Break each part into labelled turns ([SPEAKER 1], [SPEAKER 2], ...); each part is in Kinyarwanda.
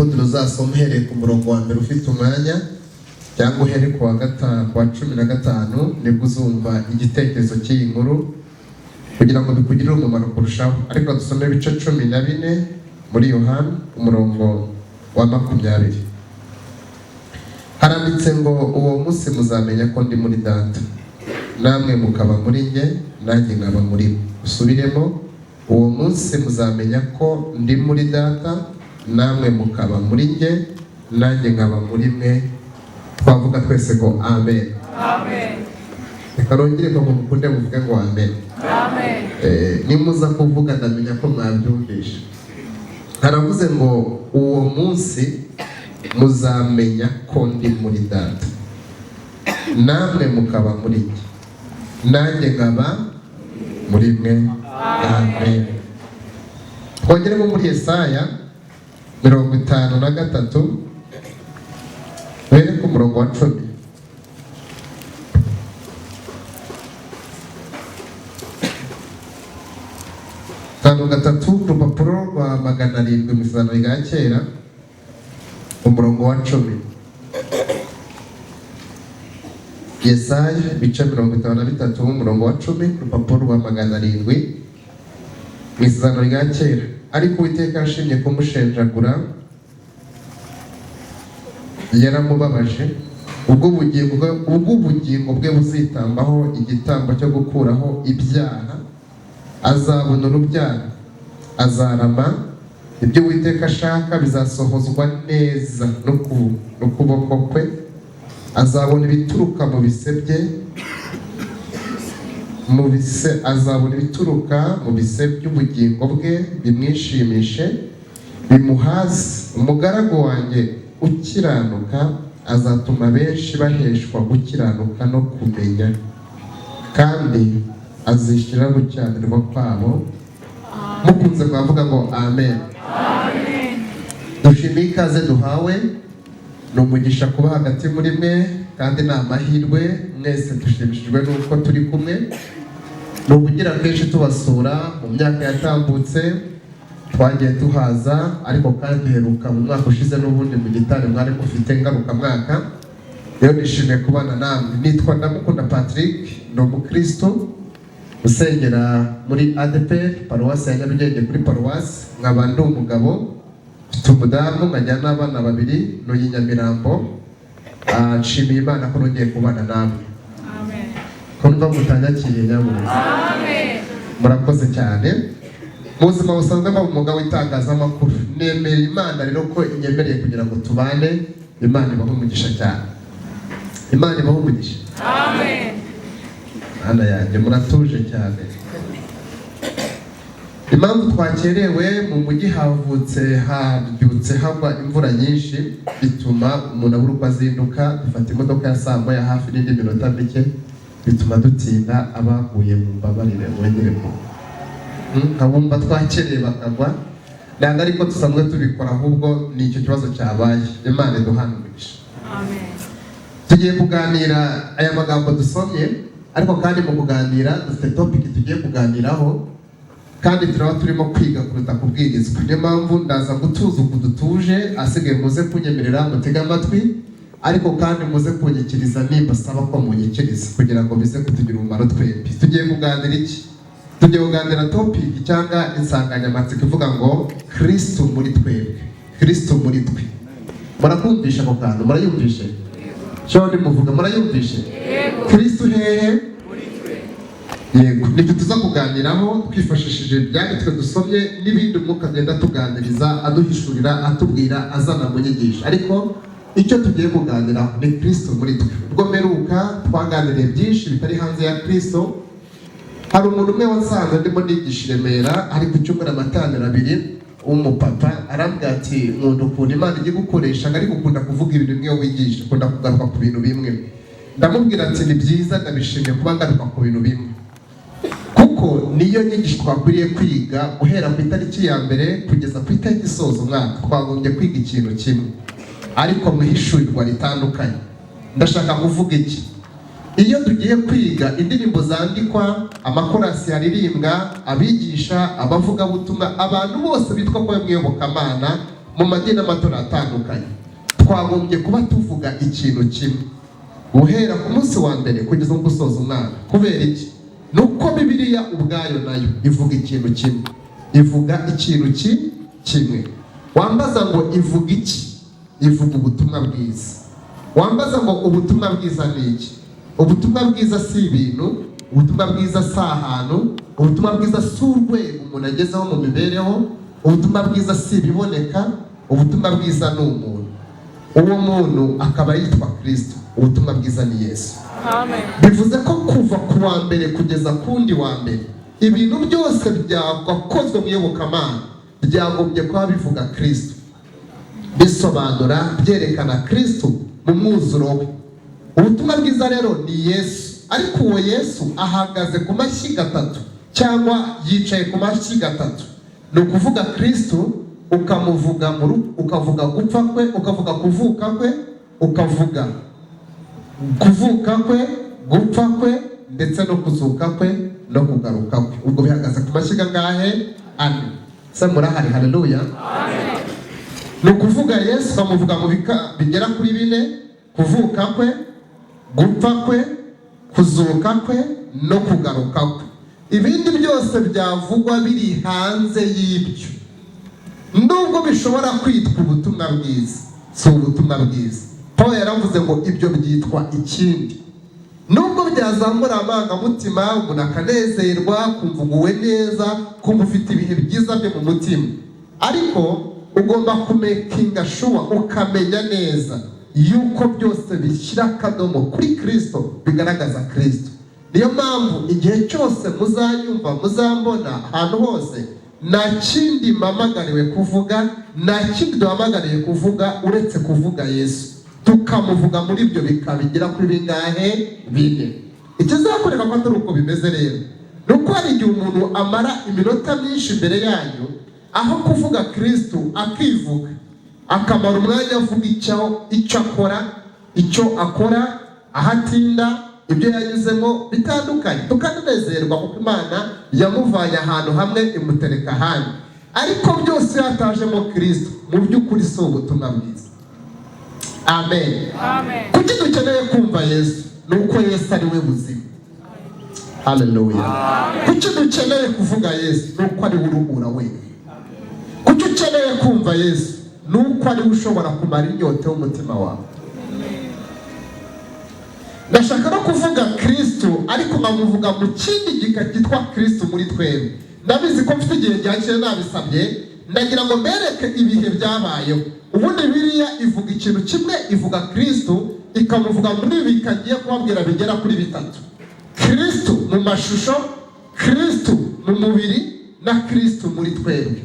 [SPEAKER 1] Nibigukundira uzasoma uhereye ku murongo wa mbere ufite umwanya, cyangwa uhere ku wa gatanu, ku wa 15, nibwo uzumva igitekerezo cy'iyi nkuru kugira ngo bikugirire umumaro kurushaho. Ariko dusome ibice 14 muri Yohana, umurongo wa 20. Haranditse ngo: "Uwo munsi muzamenya ko ndi muri Data, namwe mukaba muri njye, nanjye nkaba muri mwe." Usubiremo: uwo munsi muzamenya ko ndi muri Data, namwe mukaba muri njye, nanjye nkaba muri mwe. Twavuga twese ngo amen. Reka nongere ngo mukunde muvuge ngo amen. Nimuza kuvuga ndamenya ko mwabyumvishe. Haravuze ngo: "Uwo munsi muzamenya ko ndi muri Data, namwe mukaba muri njye, nanjye nkaba muri mwe." Amen. Twongeremo muri Yesaya 53, duhere ku murongo wa 10. 53, urupapuro rwa 700 mu Isezerano rya Kera, umurongo wa 10. Yesaya ibice 53, umurongo wa 10, urupapuro rwa 700 mu Isezerano rya Kera. Ariko Uwiteka yashimye kumushenjagura, yaramubabaje. Ubwo ubugingo bwe buzitambaho igitambo cyo gukuraho ibyaha, azabona urubyaro, azarama. Ibyo Uwiteka ashaka bizasohozwa neza n'ukuboko kwe. Azabona ibituruka mu bise bye, mu bise, azabona ibituruka mu bise by'ubugingo bwe, bimwishimishe, bimuhaze. Umugaragu wanjye ukiranuka azatuma benshi baheshwa gukiranuka no kumenya, kandi azishyira gukiranirwa kwabo. Mukunze mwavuga ngo amen. Dushimiye ikaze duhawe, ni umugisha kuba hagati muri mwe, kandi ni amahirwe. Mwese dushimishijwe n'uko turi kumwe. Ni ubugira kenshi tubasura. Mu myaka yatambutse twagiye tuhaza, ariko kandi duheruka mu mwaka ushize n'ubundi mu gitari mwari mufite ngarukamwaka. Rero nishimiye kubana namwe. Nitwa Ndamukunda Patrick, ni umukristo usengera muri ADEPR Paruwasi ya Nyarugenge kuri paruwasi, nkaba ndi umugabo, mfite umudamu, nkajya n'abana babiri, ntuye i Nyamirambo. Nshimiye Imana ko nongeye kubana namwe. Ko numva mutanyakiriye nyamuneka. Murakoze cyane. Mu buzima busanzwe mba mu mwuga w'itangazamakuru. Nemera Imana rero ko inyemereye kugira ngo tubane. Imana ibahe umugisha cyane, Imana ibahe umugisha. Mana yanjye, muratuje cyane. Impamvu twakerewe, mu mujyi havutse habyutse hagwa imvura nyinshi, bituma umuntu abura uko azinduka. Dufata imodoka ya saa moya hafi n'indi minota mike, bituma dutinda. Abaguye mu mbabarire, mwongere mu nkabumva twakereye bakagwa. Ntabwo ariko dusanzwe tubikora, ahubwo ni icyo kibazo cyabaye. Imana iduhana umugisha. Tugiye kuganira aya magambo dusomye, ariko kandi mu kuganira dufite topic tugiye kuganiraho, kandi turaba turimo kwiga kuruta kubwirizwa. Niyo mpamvu ndaza gutuza uku dutuje, asigaye muze kunyemerera mutege amatwi, ariko kandi muze kunyikiriza nimba saba ko munyikiriza, kugira ngo bize kutugira umumaro twembi. Tugiye kuganira iki? Tugiye kuganira topic cyangwa insanganyamatsiko ivuga ngo Kristo muri twebwe. Kristo muri twe. Murakumvisha ako kantu? Murayumvishe? Cyo muvuga, murayumvishe? Kristo hehe? Yego, nibyo tuza kuganiraho twifashishije ibyanditswe dusomye n'ibindi Umwuka agenda atuganiriza, aduhishurira, atubwira, azana mu nyigisho. Ariko icyo tugiye kuganiraho ni Kristo muri twe. Ubwo mperuka twaganiriye byinshi bitari hanze ya Kristo. Hari umuntu umwe wasanze ndimo nigisha i Remera, ari ku cyumweru amateraniro abiri, w'umupapa, arambwira ati: "Nkunda ukuntu Imana ijya gukoresha, ariko ukunda kuvuga ibintu bimwe wigisha, ukunda kugaruka ku bintu bimwe." Ndamubwira ati: "Ni byiza, ndabishimiye kuba ngaruka ku bintu bimwe, kuko niyo nyigisho twakwiriye kwiga guhera ku itariki ya mbere kugeza ku itariki isoza umwaka. Twagombye kwiga ikintu kimwe, ariko mu ihishurirwa ritandukanye." Ndashaka kuvuga iki? Iyo tugiye kwiga indirimbo zandikwa, amakorasi yaririmbwa, abigisha, abavugabutumwa, abantu bose bitwa ko mu iyobokamana, Mu madini n'amatorero atandukanye, twagombye kuba tuvuga ikintu kimwe guhera ku munsi wa mbere kugeza mu gusoza umwaka. Kubera iki? Ni uko Bibiliya ubwayo nayo ivuga ikintu kimwe, ivuga ikintu kimwe. Wambaza ngo ivuga iki? Ivuga ubutumwa bwiza. Wambaza ngo ubutumwa bwiza ni iki? Ubutumwa bwiza si ibintu, ubutumwa bwiza si ahantu, ubutumwa bwiza si urwego umuntu agezeho mu mibereho, ubutumwa bwiza si ibiboneka. Ubutumwa bwiza ni umuntu, uwo muntu akaba yitwa Kirisito. Ubutumwa bwiza ni Yesu.
[SPEAKER 2] Amen.
[SPEAKER 1] Bivuze ko kuva ku wa mbere kugeza ku wundi wa mbere, ibintu byose byakozwe mu iyobokamana byagombye kuba bivuga Kirisito, bisobanura, byerekana Kirisito mu mwuzuro we. Ubutumwa bwiza rero ni Yesu, ariko uwo Yesu ahagaze ku mashyiga atatu cyangwa yicaye ku mashyiga atatu. Ni ukuvuga Kirisito ukamuvuga ukavuga gupfa kwe, ukavuga kuvuka kwe, ukavuga kuvuka kwe, gupfa kwe, ndetse no kuzuka kwe no kugaruka kwe. Ubwo bihagaze ku mashyiga angahe? Ane. Se murahari? Haleluya! Ni ukuvuga Yesu ukamuvuga mu bika bigera kuri bine: kuvuka kwe, gupfa kwe, kuzuka kwe no kugaruka kwe. Ibindi byose byavugwa biri hanze y'ibyo, nubwo bishobora kwitwa ubutumwa bwiza, si ubutumwa bwiza. Paul yaravuze ngo ibyo byitwa ikindi. Nubwo byazamura amarangamutima, umuntu akanezerwa, kumva uguwe neza, kumva ufite ibihe byiza byo mu mutima, ariko ugomba kumakinga sure, ukamenya neza yuko byose bishyira akadomo kuri Kirisito, bigaragaza Kirisito. Niyo mpamvu igihe cyose muzanyumva, muzambona ahantu hose, nta kindi mpamagariwe kuvuga, nta kindi duhamagariye kuvuga uretse kuvuga Yesu, tukamuvuga muri ibyo bikabigera kuri bingahe? Bine. Ikizakwereka ko atari uko bimeze rero ni uko hari igihe umuntu amara iminota myinshi imbere yanyu, aho kuvuga Kirisitu akivuga, akamara umwanya avuga icyo akora, icyo akora, aho atinda, ibyo yanyuzemo bitandukanye, tukanezerwa kuko Imana yamuvanye ahantu hamwe imutereka ahandi. Ariko byose iyo hatajemo Kirisito, mu by'ukuri si ubutumwa bwiza. Amen.
[SPEAKER 2] Amen.
[SPEAKER 1] Kuki dukeneye kumva Yesu? Ni uko Yesu ari we buzima. Haleluya! Kuki dukeneye kuvuga Yesu? Ni uko ari we uruhura wenyine. Kuki ukeneye kumva Yesu? Ni uko ari we ushobora kumara inyota y'umutima wawe. Ndashaka no kuvuga Kirisitu, ariko nkamuvuga mu kindi gika cyitwa Kirisitu muri twebwe. Ndabizi ko mfite igihe gihagije, nabisabye. Ndagira ngo mbereke ibihe byabayeho. Ubundi Biriya ivuga ikintu kimwe, ivuga Kirisitu, ikamuvuga muri ibi bikagiye kubabwira bigera kuri bitatu: Kirisitu mu mashusho, Kirisitu mu mubiri na Kirisitu muri twebwe.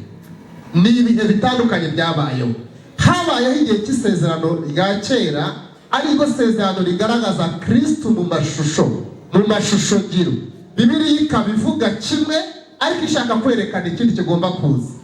[SPEAKER 1] Ni ibihe bitandukanye byabayeho. Habayeho igihe cy'isezerano rya kera, ariryo sezerano rigaragaza Kirisitu mu mashusho, mu mashusho ngiro. Bibiliya ikaba ivuga kimwe ariko ishaka kwerekana ikindi kigomba kuza.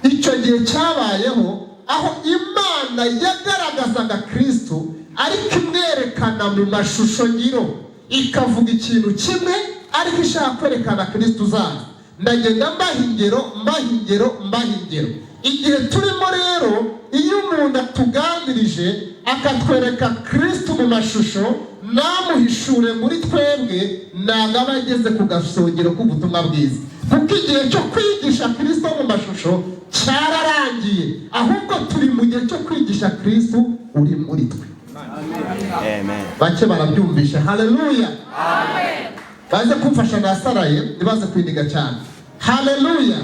[SPEAKER 1] Icyo gihe cyabayeho aho Imana yagaragazaga Kirisitu ariko imwerekana mu mashusho ngiro, ikavuga ikintu kimwe ariko ishaka kwerekana Kirisitu uzaza. Ndagenda mbaha ingero, mbaha ingero, mbaha ingero. Igihe turimo rero, iyo umuntu atuganirije akatwereka Kirisitu mu mashusho, namuhishure muri twebwe, ntabwo aba ageze ku gasongero k'ubutumwa bwiza, kuko igihe cyo kwigisha Kirisito mu mashusho cyararangiye. Ahubwo turi mu gihe cyo kwigisha Kirisito uri muri twe.
[SPEAKER 3] Amen.
[SPEAKER 1] Bake barabyumvisha. Haleluya! Baze kumfasha, nasaraye, ntibaze kwiniga cyane. Haleluya!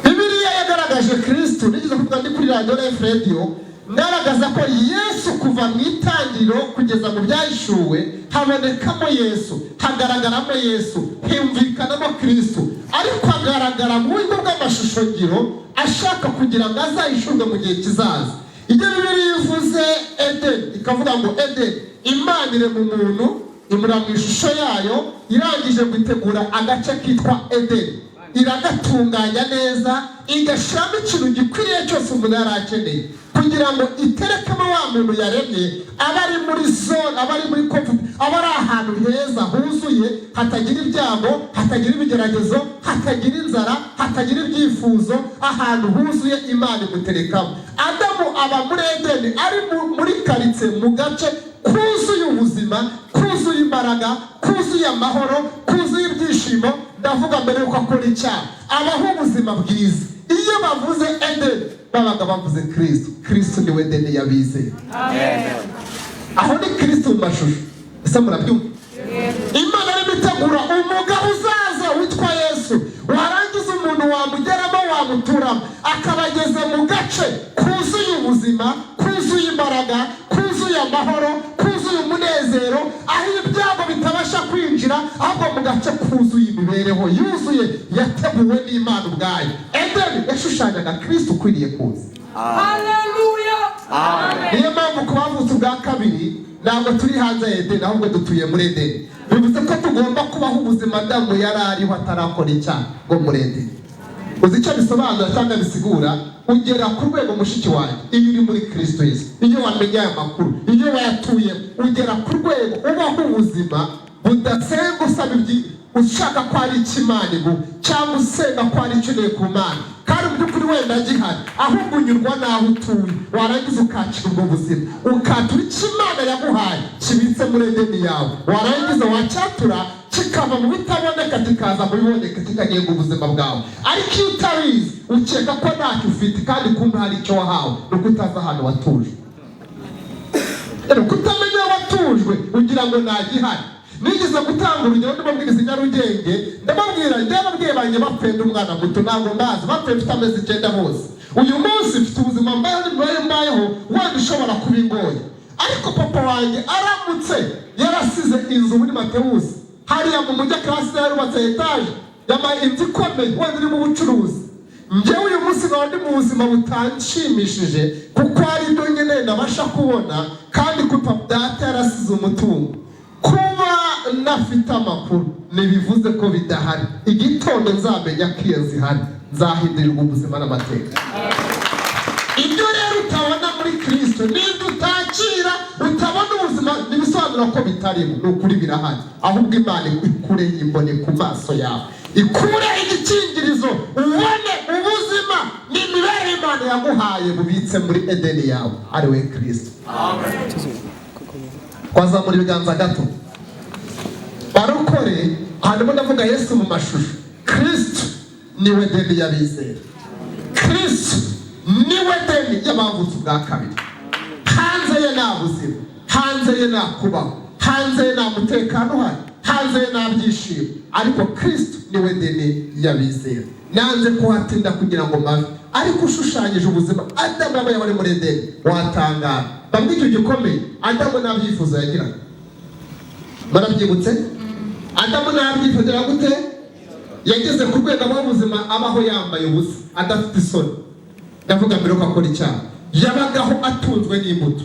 [SPEAKER 1] Bibiliya yagaragaje Kirisitu. Nigeze kuvuga ndi kuri radiyo Life Radio, ngaragaza ko Yesu kuva mu itangiriro kugeza mu Byahishuwe habonekamo Yesu, hagaragaramo Yesu, humvikanamo Kirisitu, ariko agaragara mu buryo bw'amashusho ngiro, ashaka kugira ngo azahishurwe mu gihe kizaza. Ibyo Bibiliya ivuze Edeni, ikavuga ngo Edeni, Imana irema umuntu, imura mu ishusho yayo, irangije gutegura agace kitwa Edeni. iragatunganya neza, igashyiramo ikintu gikwiriye cyose umuntu yari akeneye kugira ngo iterekemo wa muntu yaremye, aba ari muri zone, aba ari muri comfort, aba ari ahantu heza huzuye, hatagira ibyago, hatagira ibigeragezo, hatagira inzara, hatagira ibyifuzo, ahantu huzuye Imana imuterekamo. Adamu aba muri Edeni, ari muri karitsiye, mu gace kuzuye ubuzima, kuzuye imbaraga, kuzuye amahoro, kuzuye ibyishimo. Ndavuga mbere yuko akora icyaha, abaho ubuzima bwiza. Iyo bavuze Edeni babaga bavuze Kirisito. Kirisito niwe Edeni y'abizeye. Aho ni Kirisito mu mashusho. Ese murabyumva? Imana arimo itegura umugabo uzaza witwa Yesu, warangiza umuntu wamugeramo, wamuturamo, akaba ageze mu gace kuzuye ubuzima, kuzuye imbaraga, kuzuye amahoro, kuzuye umunezero, aho ibyago bitabasha kwinjira, ahubwo mu gace kuzuye imibereho yuzuye yateguwe n'Imana ubwayo. Edeni yashushanyaga Kirisito ukwiriye kuza.
[SPEAKER 2] Haleluya.
[SPEAKER 1] Niyo mpamvu ku bavutse ubwa kabiri ntabwo turi hanze ya Edeni, ahubwo dutuye muri Edeni. Bivuze ko tugomba kubaho ubuzima Adamu yari ariho atarakora icyaha bwo muri Edeni. Uzi icyo bisobanura cyangwa bisigura? Ugera ku rwego, mushiki wanjye, iyo uri muri Kirisito Yesu, iyo wamenye aya makuru, iyo wayatuyemo, ugera ku rwego ubaho ubuzima budasenga usaba ibyi, ushaka ko ari icyo Imana iguha, cyangwa usenga ko ari icyo ukeneye ku Mana, kandi mu by'ukuri wenda gihari, ahubwo unyurwa n'aho utuye. Warangiza ukakira ubwo buzima, ukatura icyo Imana yaguhaye kibitse muri Edeni yawe. Warangiza wacyatura, kikava mu bitaboneka kikaza mu biboneka, kikagenga ubuzima bwawe. Ariko iyo utabizi, ukeka ko ntacyo ufite, kandi kumbe hari icyo wahawe, ni uko utazi ahantu watuje. Rero kutamenya aho watujwe, ugira ngo ntagihari. Nigeze gutanga urugero ndababwiriza i Nyarugenge, ndababwira njye ababyeyi banjye bapfuye ndi umwana muto, ntabwo mbazi. Bapfuye mfite amezi 9 bose. Uyu munsi mfite ubuzima mbayeho n'imibereho mbayeho wenda ishobora kuba ingoye, ariko papa wanjye aramutse yarasize inzu muri Matewusi hariya mu mujyi, akaba yarubatse etaje, yabaye inzu ikomeye, wenda iri mu bucuruzi, njyewe uyu munsi nkaba ndi mu buzima butanshimishije kuko hari ibyo nkeneye nabasha kubona, kandi ko data yarasize umutungo, kuba nafite amakuru ntibivuze ko bidahari. Igitondo nzamenya ko iyo nzu ihari, nzahindurirwa ubuzima n'amateka. Ibyo rero utabona muri Kirisito n'ibyo utakira, utabona ubuzima, ntibisobanura ko bitarimo. Ni ukuri birahari, ahubwo Imana ikure imboni ku maso yawe, ikure igikingirizo, ubone ubuzima n'imibereho Imana yaguhaye bubitse muri Edeni yawe, ari we Kirisito. Twazamura ibiganza gato. Barokore, hanyuma ndavuga Yesu mu mashusho. Kirisito niwe Edeni y'abizera. Kirisito niwe Edeni y'abavutse ubwa kabiri. Hanze ye nta buzima, hanze ye nta kubaho, hanze ye nta mutekano uhari, hanze ye nta byishimo, ariko Kirisito niwe Edeni y'abizera. Nanze kuhatinda kugira ngo mpave, ariko ushushanyije ubuzima Adamu yabaye wari muri Edeni, watangara. Bamwe icyo gikomeye, Adamu nta byifuzo yagiraga. Murabyibutse? Adamu nta byifuzo yagiraga. Gute yageze ku rwego abaho ubuzima, abaho yambaye ubusa, adafite isoni? Ndavuga mbere yuko akora icyaha. Yabagaho atunzwe n'imbuto,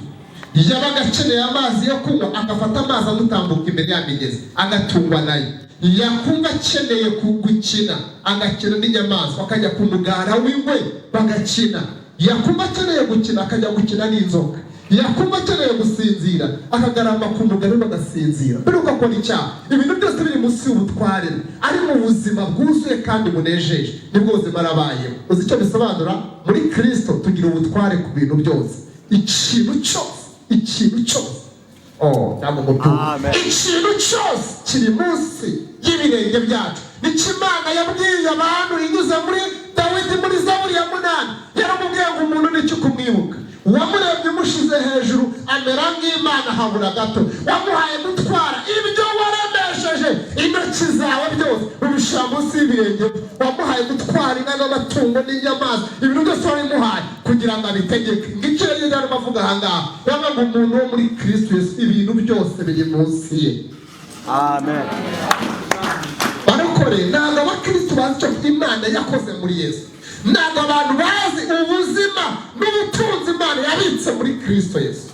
[SPEAKER 1] yabaga akeneye amazi yo kunywa, agafata amazi amutambuka imbere ya migezi, agatungwa nayo. Yakumva akeneye gukina, agakina n'inyamaswa, akajya ku mugara w'ingwe bagakina. Yakumva akeneye gukina, akajya gukina n'inzoka. Yakumva akeneye gusinzira, akagarama ku mugari bagasinzira. Mbere yuko akora icyaha, ibintu byose biri munsi y'ubutware bwe, ari mu buzima bwuzuye kandi bunejeje, nibwo buzima arabayemo. Uzi icyo bisobanura? Muri Kirisito tugira ubutware ku bintu byose, ikintu cyose, ikintu cyose. Oh, ntabwo mubyumva.
[SPEAKER 3] Amen.
[SPEAKER 1] Ikintu cyose kiri munsi y'ibirenge byacu. Nicyo Imana yabwiye abantu inyuze muri Dawidi muri Zaburi ya 8. Yaramubwiye ngo umuntu nicyo kumwibuka? Wamurebye umushize hejuru, amera nk'Imana habura gato. Wamuhaye gutwara ibyo waremesheje intoki zawe byose, ubishyira munsi y'ibirenge bye. Wamuhaye gutwara inka n'amatungo n'inyamaswa, ibintu byose wabimuhaye kugira ngo abitegeke. Ngicyo rero yarimo avuga ahangaha, yavuga ngo umuntu wo muri Kristo Yesu, ibintu byose biri munsi ye.
[SPEAKER 3] Amen.
[SPEAKER 1] Barokore, ntabwo abakristo bazi icyo Imana yakoze muri Yesu. Ntabwo abantu bazi ubuzima n'ubutunzi Imana yabitse muri Kristo Yesu.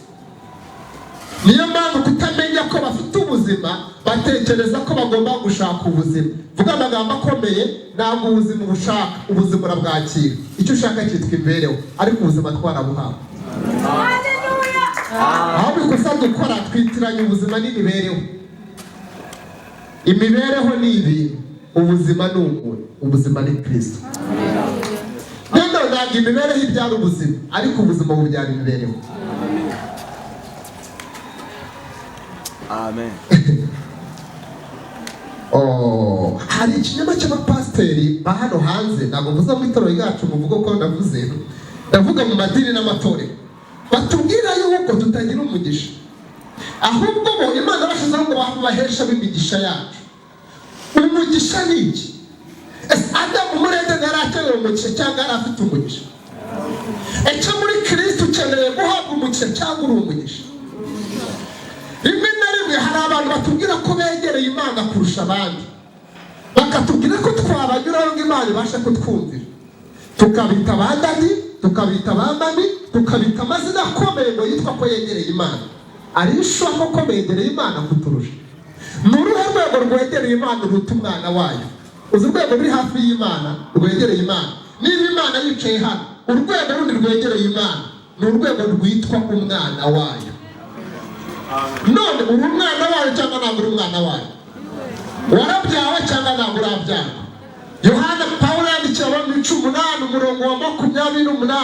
[SPEAKER 1] Niyo mpamvu kutamenya ko bafite ubuzima, batekereza ko bafite ubuzima bwabo. Batekereza ko bagomba gushaka ubuzima. Vuga amagambo akomeye, ntabwo ubuzima ubushaka, ubuzima urabwakira. Icyo ushaka cyitwa imibereho, ariko ubuzima twarabuhawe. Aho bikosa dukora, twitiranya ubuzima n'imibereho. Imibereho ni ibintu, ubuzima ni umuntu, ubuzima ni Kirisito. Rero ntabwo imibereho ibyara ubuzima, ariko ubuzima bubyara imibereho.
[SPEAKER 3] Amen.
[SPEAKER 1] Oh, hari ikinyoma cy'abapasiteri ba hano hanze, ntabwo mvuze mu itorero ryacu, muvuga ko ndavuze, ndavuga mu madini n'amatorero, batubwira yuko tutagira umugisha, ahubwo bo Imana bashyizeho ngo baheshe imigisha yacu. Umugisha ni iki? Ese Adamu muri Edeni yari akeneye umugisha cyangwa yari afite umugisha? Ese muri Kristo ukeneye guhabwa umugisha cyangwa uri umugisha? Rimwe na rimwe hari abantu batubwira ko begereye Imana kurusha abandi, bakatubwira ko twabanyuraho ngo Imana ibashe kutwumvira, tukabita ba daddy, tukabita ba mummy, tukabita amazina akomeye ngo yitwa ko yegereye Imana. Ari ishoka ko begereye Imana kuturusha? Ni uruhe rwego rwegereye Imana ruruta umwana wayo? Uzi urwego ruri hafi y'Imana rwegereye Imana? Niba Imana yicaye hano, urwego rundi rwegereye Imana ni urwego rwitwa umwana wayo. None uri umwana wayo cyangwa ntabwo uri umwana wayo? Warabyawe cyangwa ntabwo urabyarwa? Yohana Pawulo yandikiye Abaroma ibice 8, umurongo wa 28,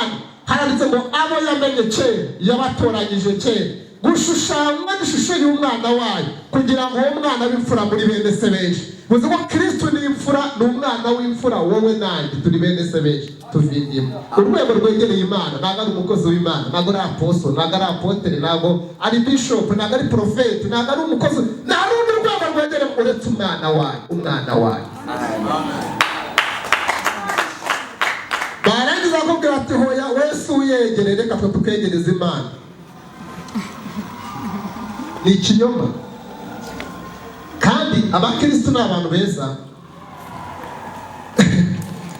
[SPEAKER 1] haranditse ngo abo yamenye kera yabatoranyije kera gushushanywa n'ishusho y'umwana wayo, kugira ngo uwo mwana w'imfura muri bene se benshi. Bivuze ko Kristo ni imfura, ni umwana w'imfura, wowe nanjye turi bene se benshi tuvindimo. Urwego rwegereye Imana ntabwo ari umukozi w'Imana, ntabwo ari apostle, ntabwo ari apôtre, ntabwo ari bishop, ntabwo ari prophet, ntabwo ari umukozi, nta rundi rwego rwegereye uretse umwana wayo, umwana wayo. Barangiza bakubwira ati hoya wese uyegere, reka twe tukegereza Imana. Ni ikinyoma. Kandi abakristo ni abantu beza.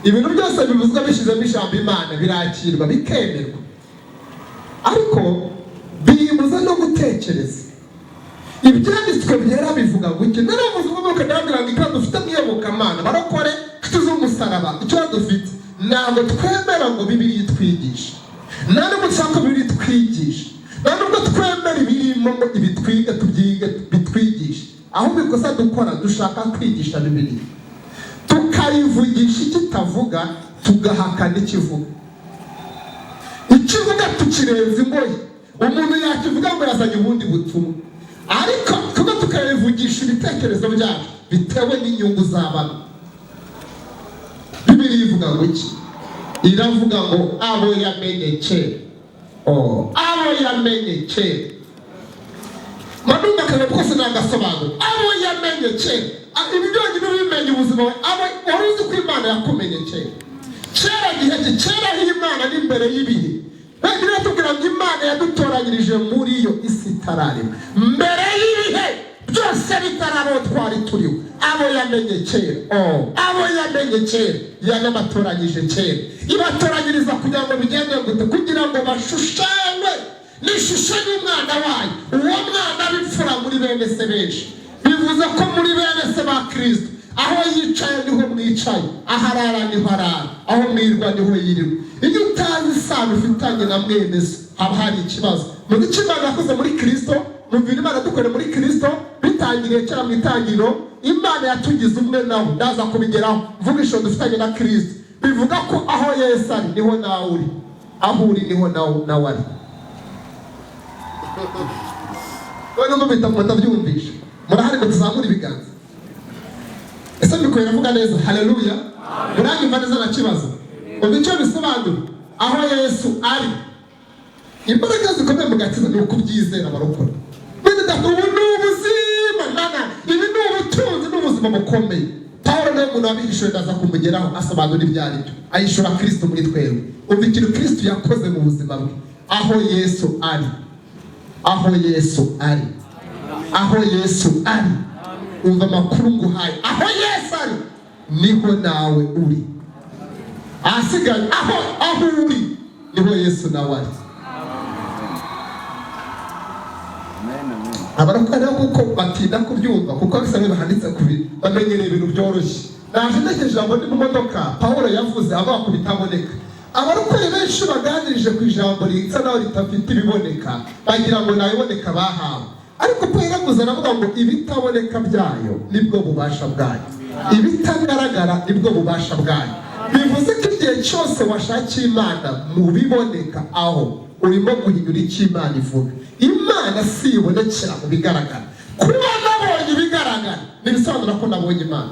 [SPEAKER 1] Ibintu byose bivuzwe bishyizemo ijambo Imana birakirwa bikemerwa, ariko bibuza no gutekereza. Ibyanditswe byera bivuga ngo iki? Naravuze umwuka ndababwira ngo icyo dufite mu iyobokamana, barokore, inshuti z'umusaraba, icyo dufite ntabwo twemera ngo Bibiliya itwigishe, nta nubwo dushaka ko Bibiliya itwigisha, nta nubwo twemera ibirimo ngo ibitwige tubyige bitwigishe. Ahubwo ikosa dukora, dushaka kwigisha Bibiliya, tukayivugisha icyo itavuga, tugahakana ikivuga. Ikivuga tukirenza ingoyi, umuntu yakivuga ngo yazanye ubundi butumwa, ariko tuba tukayivugisha ibitekerezo byacu bitewe n'inyungu z'abana. Bibiliya ivuga ngo iki? Iravuga ngo abo yamenye kera. Oh, abo yamenye kera. Manumva kare kose nagasobanura abo yamenye kera. Ibi byonyine ubimenye ubuzima bwawe, abo wari uzi ko Imana yakumenye kera. Kera gihe ki? Kera aho Imana ni imbere y'ibihe. Bibiliya iratubwira ngo Imana yadutoranyirije muri yo isi itararemwa, mbere y'ibihe byose bitarabaho twari turiho. Abo yamenye kera, oh, abo yamenye kera yanabatoranyije kera, ibatoranyiriza kugira ngo bigende gute? Kugira ngo bashushanywe n'ishusho y'umwana wayo, uwo mwana w'imfura muri bene se benshi. Bivuze ko muri bene se ba Kristo, aho yicaye niho mwicaye, aho arara niho arara, aho mwirwa niho yirirwa. Iyo utazi isano ufitanye na mwene so, haba hari ikibazo. Muzi icyo Imana yakoze muri Kristo? Mumvira Imana dukore muri Kristo, bitangiriye kera mu itangiriro, Imana yatugize umwe nawe. Ndaza kubigeraho mvuga ishusho dufitanye na Kristo. Bivuga ko aho Yesu ari niho nawe uri, aho uri niho nawe ari. None mubita mutabyumvisha, murahari ngo tuzamure ibiganza? Ese mbikwiye avuga neza? Haleluya! Muranyumva neza nta kibazo? Ubwo icyo bisobanura, aho Yesu ari, imbaraga zikomeye mu gakiza ni ukubyizera barokora. Bene data, ubu ni ubuzima mana, ibi ni ubutunzi n'ubuzima bukomeye. Pawulo niwe muntu wabihishuye, ndaza kumugeraho asobanura ibyo ari byo, ayishura Kristo muri twebwe. Umva ikintu Kristo yakoze mu buzima bwe. Aho Yesu ari, aho Yesu ari, aho Yesu ari, umva amakuru nguhaye, aho Yesu ari niho nawe uri. Ahasigaye aho uri niho Yesu nawe ari.
[SPEAKER 3] Amen, amen.
[SPEAKER 1] Abarokore rero kuko batinda kubyumva, kuko bisa nk'ibihanitse ku bamenyereye ibintu byoroshye. Naje ntekereje ijambo ndi mu modoka Pawulo yavuze avuga ku bitaboneka. Abarokore benshi baganirije ku ijambo risa naho ritafite ibiboneka, bagira ngo ntabiboneka bahawe. Ariko Pawulo yaravuze, aravuga ngo ibitaboneka byayo nibwo bubasha bwayo, ibitagaragara nibwo bubasha bwayo. Bivuze ko igihe cyose washakiye Imana mu biboneka, aho urimo guhinyura icyo Imana ivuga. Imana si ibonekera mu bigaragara. Kuba nabonye ibigaragara ntibisobanura ko nabonye Imana,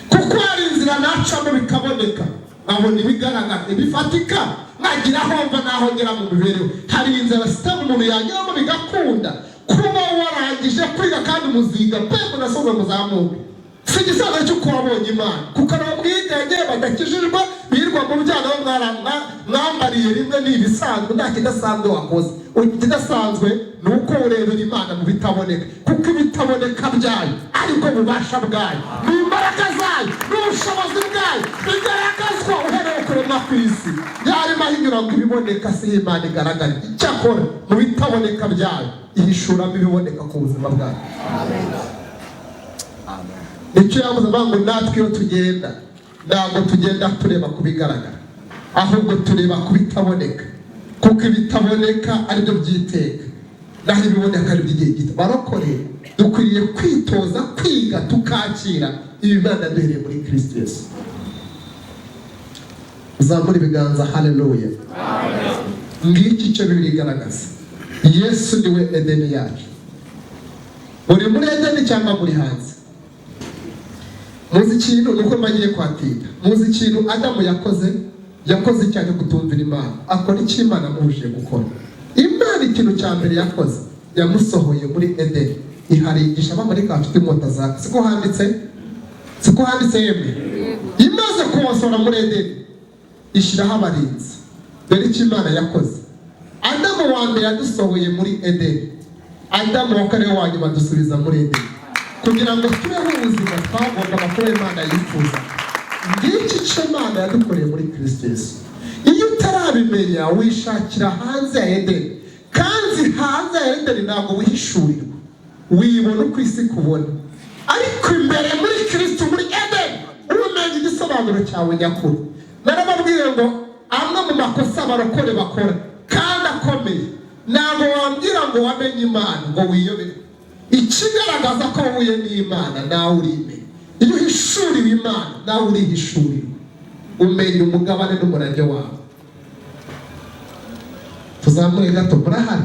[SPEAKER 1] kuko hari inzira nacamo bikaboneka, nkabona ibigaragara, ibifatika, nkagira aho mva n'aho ngera mu mibereho. Hari inzira sitemu umuntu yanyuramo bigakunda. Kuba warangije kwiga kandi muziga pe, munasoza muzamuke, si igisobanuro cy'uko wabonye Imana, kuko abo mwiganye badakijijwe birirwa mu byaha nabo mwambariye rimwe. Ni ibisanzwe, nta kidasanzwe wakoze. Ikidasanzwe ni uko urebera Imana mu bitaboneka, kuko ibitaboneka byayo aribwo bubasha bwayo, ni imbaraga zayo n'ubushobozi bwayo bigaragazwa uhereye kuremwa ku isi. Yarimo ahinyura ngo ibiboneka si Imana igaragara, icyakora mu bitaboneka byayo ihishuramo ibiboneka ku buzima bwayo. Nicyo yavuze avuga ngo natwe iyo tugenda, ntabwo tugenda tureba ku bigaragara, ahubwo tureba ku bitaboneka, kuko ibitaboneka aribyo by'iteka, naho ibiboneka ari iby'igihe gito. Barokore dukwiriye kwitoza kwiga tukakira ibi Imana yaduhereye muri Kristo Yesu. Uzamura ibiganza, haleluya! Ngiki icyo Bibiliya igaragaza: Yesu niwe Edeni yacu. Uri muri Edeni cyangwa muri hanze? Muzi ikintu, ni uko mbagiye kwatinda. Muzi ikintu Adamu yakoze? Yakoze icyaha cyo kutumvira Imana, akora icyo Imana amubujije gukora. Imana ikintu cya mbere yakoze, yamusohoye muri Edeni, iharigisha abamarayika bafite inkota zaka. Siko handitse? Siko handitse yemwe? Imaze kubasohora muri Edeni, ishyiraho abarinzi. Dore icyo Imana yakoze: Adamu wa mbere yadusohoye muri Edeni, Adamu wa kane wa nyuma adusubiza muri Edeni, kugira ngo tubeho ubuzima twagombaga kuba Imana yifuza. Ngiki icyo Imana yadukoreye muri Kristo Yesu. Iyo utarabimenya, wishakira hanze ya Edeni, kandi hanze ya Edeni ntabwo wihishurirwa, wibona uko isi kubona. Ariko imbere muri Kristo, muri Edeni, umenya igisobanuro cyawe nyakuri. Narababwiye ngo amwe mu makosa abarokore bakora kandi akomeye, ntabwo wambwira ngo wamenye Imana ngo wiyobere. Ikigaragaza ko wahuye n'Imana, nawe urimenya. Iyo uhishuriwe Imana, nawe urihishurirwa, umenya umugabane n'umurage wawe. Tuzamure gato, murahari?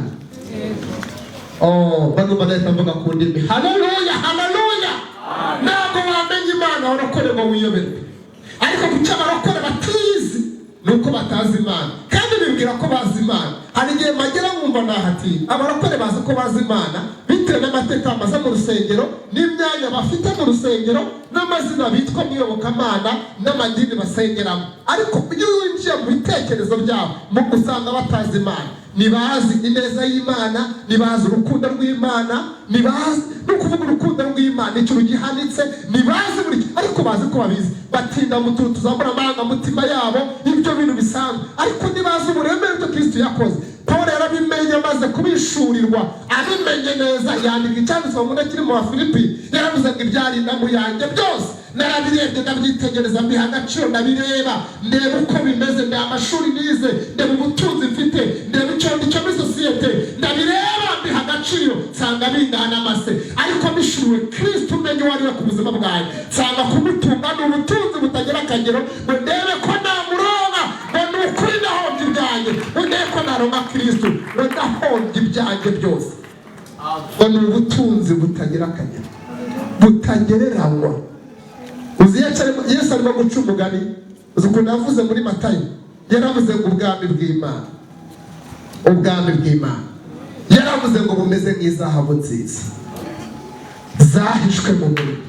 [SPEAKER 1] Oh, bano banahita mvuga ku ndimi. Haleluya, haleluya! Ntabwo wamenya Imana, abarokore, ngo wiyoberwe. Ariko kuki abarokore batizi? Ni uko batazi Imana kandi bibwira ko bazi Imana. Hari igihe magera nkumva nahati abarokore bazi ko bazi Imana bitewe n'amateka bamaze mu rusengero, n'imyanya bafite mu rusengero, n'amazina bitwa mu iyobokamana, n'amadini basengeramo. Ariko iyo winjiye mu bitekerezo byabo, mu usanga batazi Imana. Ntibazi ineza y'Imana, ntibazi urukundo rw'Imana, ntibazi no kuvuga urukundo rw'Imana ikintu gihanitse, ntibazi buri, ariko bazi ko babizi. Batinda mu tuntu tuzamura amarangamutima yabo, ibyo bintu bisanzwe, ariko ntibazi uburemere byo Kristo yakoze. Paul yarabimenye, amaze kubishurirwa, abimenye neza, yandika icyanditswe mu kiri mu Bafilipi. Yaravuze ngo ibyari indamu yanjye byose narabirebye, ndabyitegereza, mbiha agaciro, ndabireba, ndeba uko bimeze, ndeba amashuri nize, ndeba ubutunzi mfite, ndeba icyo ndicyo muri sosiyete, ndabireba, mbiha agaciro, nsanga bingana amase. Ariko mbishuriwe Kristo, umenye uwo ari we ku buzima bwanjye, nsanga kumutunga ni ubutunzi butagira akagero. Ngo ndebe ko namuronka, ngo ni ukuri ndahombye ibyanjye. Ngo ndebe ko naronka Kristo, ngo ndahombye ibyanjye byose. Ngo ni ubutunzi butagira akagero, butagereranywa. Uzi Yesu arimo guca umugani, uzi ukuntu yavuze muri Matayo? Yaravuze ngo ubwami bw'Imana, ubwami bw'Imana, yaravuze ngo bumeze nk'izahabu nziza zahishwe mu muriro,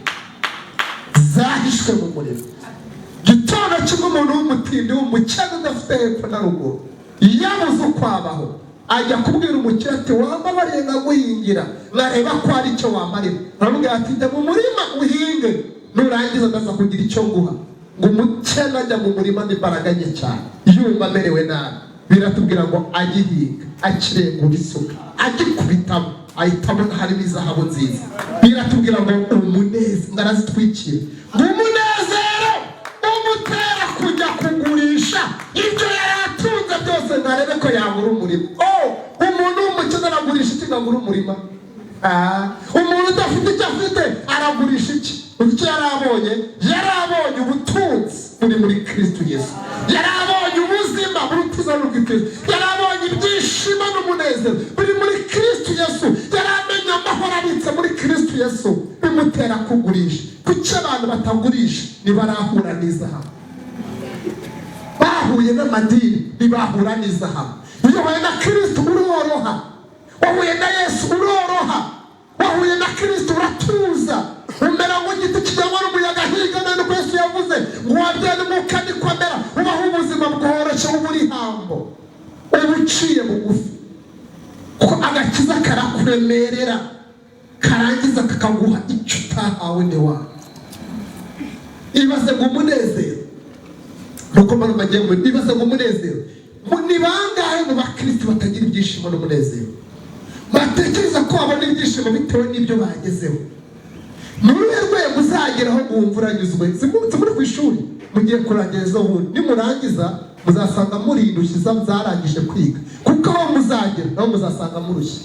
[SPEAKER 1] zahishwe mu muriro. Gitondo kimwe, umuntu w'umutindi, w'umukene, udafite hepfo na ruguru, yabuze uko abaho, ajya kubwira umukire ati: "Wambabariye nkaguhingira, nkareba ko hari icyo wamarira?" Aramubwira ati: "Jya mu murima uhinge, nurangiza ndaza kugira icyo nguha." Ngo umukene ajya mu murima n'imbaraga nke cyane, yumva amerewe nabi. Biratubwira ngo agihinga, akirengura isuka, agikubitamo. Ahita abona harimo izahabu nziza. Biratubwira ngo umunezero, ngo arazitwikira, ngo umunezero umutera kujya kugurisha ibyo yari atunze byose ngo arebe ko yagura umurima. Oh, umuntu w'umukene aragurisha iki ngo agure umurima? Ah, umuntu udafite icyo afite aragurisha iki? Uzi icyo yari abonye? Yari abonye ubutunzi buri muri Kristo Yesu, yari abonye ubuzima buruta muri Kristo, yari abonye ibyishimo n'umunezero buri muri Kristo Yesu, yari amenye amahoro abitse muri Kristo Yesu, bimutera kugurisha. Kuki abantu batagurisha? Ntibarahura n'izahabu. Bahuye n'amadini, ntibahura n'izahabu. Iyo uhuye na Kristo uroroha, wahuye na Yesu uroroha, wahuye na Kristo uratuza, umera nk'igiti kijyanwa n'umuyaga hirya no hino. Yesu yavuze ngo wabyaye n'umwuka niko amera. Ubaho ubuzima bworoshye, uba uri humble, uba uciye bugufi, kuko agakiza karakuremerera, karangiza kakaguha icyo utahawe n'iwawe. Ibaze ngo umunezero, nuko mbona bagiye mu, ibaze ngo umunezero. Ni bangahe mu bakristo batagira ibyishimo n'umunezero, batekereza ko babona ibyishimo bitewe n'ibyo bagezeho? Ni uruhe rwego uzageraho ngo wumve uranyuzwe? Si muri ku ishuri, mugiye kurangiza ubundi, nimurangiza muzasanga muri indushyi zarangije kwiga, kuko aho muzagera naho muzasanga murushye.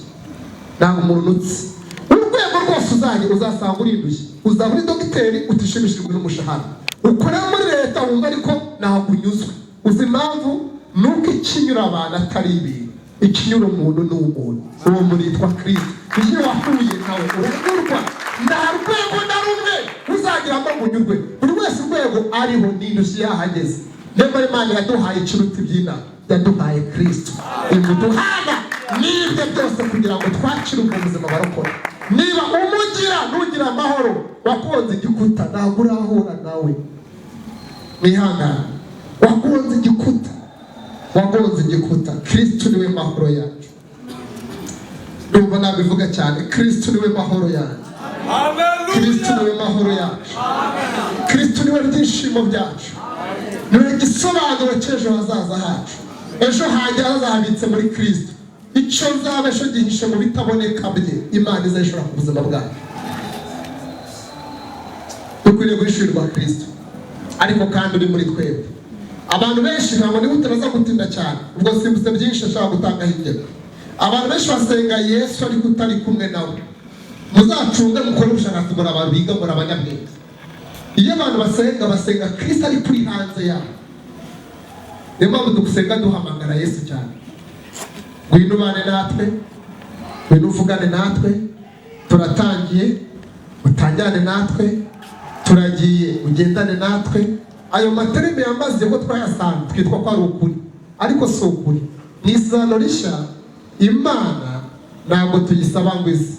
[SPEAKER 1] Ntabwo umuntu utsi urwego rwose uzagera uzasanga uri indushyi. Uzaba uri dogiteri utishimishijwe n'umushahara, ukora muri leta wumva ariko ntabwo unyuzwe. Uzi impamvu? Ni uko ikinyura abantu atari ibintu, ikinyura umuntu ni umuntu. Uwo muntu yitwa Kirisito. Iyo wahuye nawe uranyurwa. Nta rwego na rumwe uzageramo ngo unyurwe. Buri wese urwego ariho ni indushyi yahageze. Nyamara Imana yaduhaye ikiruta iby'inama, yaduhaye Kirisito, imuduhana n'ibyo byose kugira ngo twakire ubwo buzima barokora. Niba umugira ntugira amahoro, wakonze igikuta, ntabwo urahura nawe. Mwihangane, wagonze igikuta, wagonze igikuta. Kirisito niwe mahoro yacu. Ndumva nabivuga cyane. Kirisito niwe mahoro yacu. Kirisito niwe mahoro yacu. Kirisito niwe byishimo byacu, niwe gisobanuro cy'ejo hazaza hacu. Ejo hanjye hazahabitse muri Kirisito. Icyo nzaba ejo gihishe mu bitaboneka bye. Imana izayishora ku buzima bwacu. Dukwiriye guhishurirwa Kirisito, ariko kandi uri muri twebwe. Abantu benshi, ntabwo niba utaza gutinda cyane, ubwo simbutse byinshi ashobora gutangaho ingero. Abantu benshi basenga Yesu ariko utari kumwe nawe. Muzacunge, mukore ubushakashatsi, muri abantu biga, muri abanyabwenge. Iyo abantu basenga, basenga Kirisito ari kuri hanze yabo. Niyo mpamvu dusenga duhamagara Yesu cyane: "Ngwino ubane natwe, ngwino uvugane natwe, turatangiye utangirane natwe, turagiye ugendane natwe." Ayo ma termes yamaze ko twayasanze twitwa ko ari ukuri, ariko si ukuri. Mu Isezerano Rishya, Imana ntabwo tuyisaba ngo ize.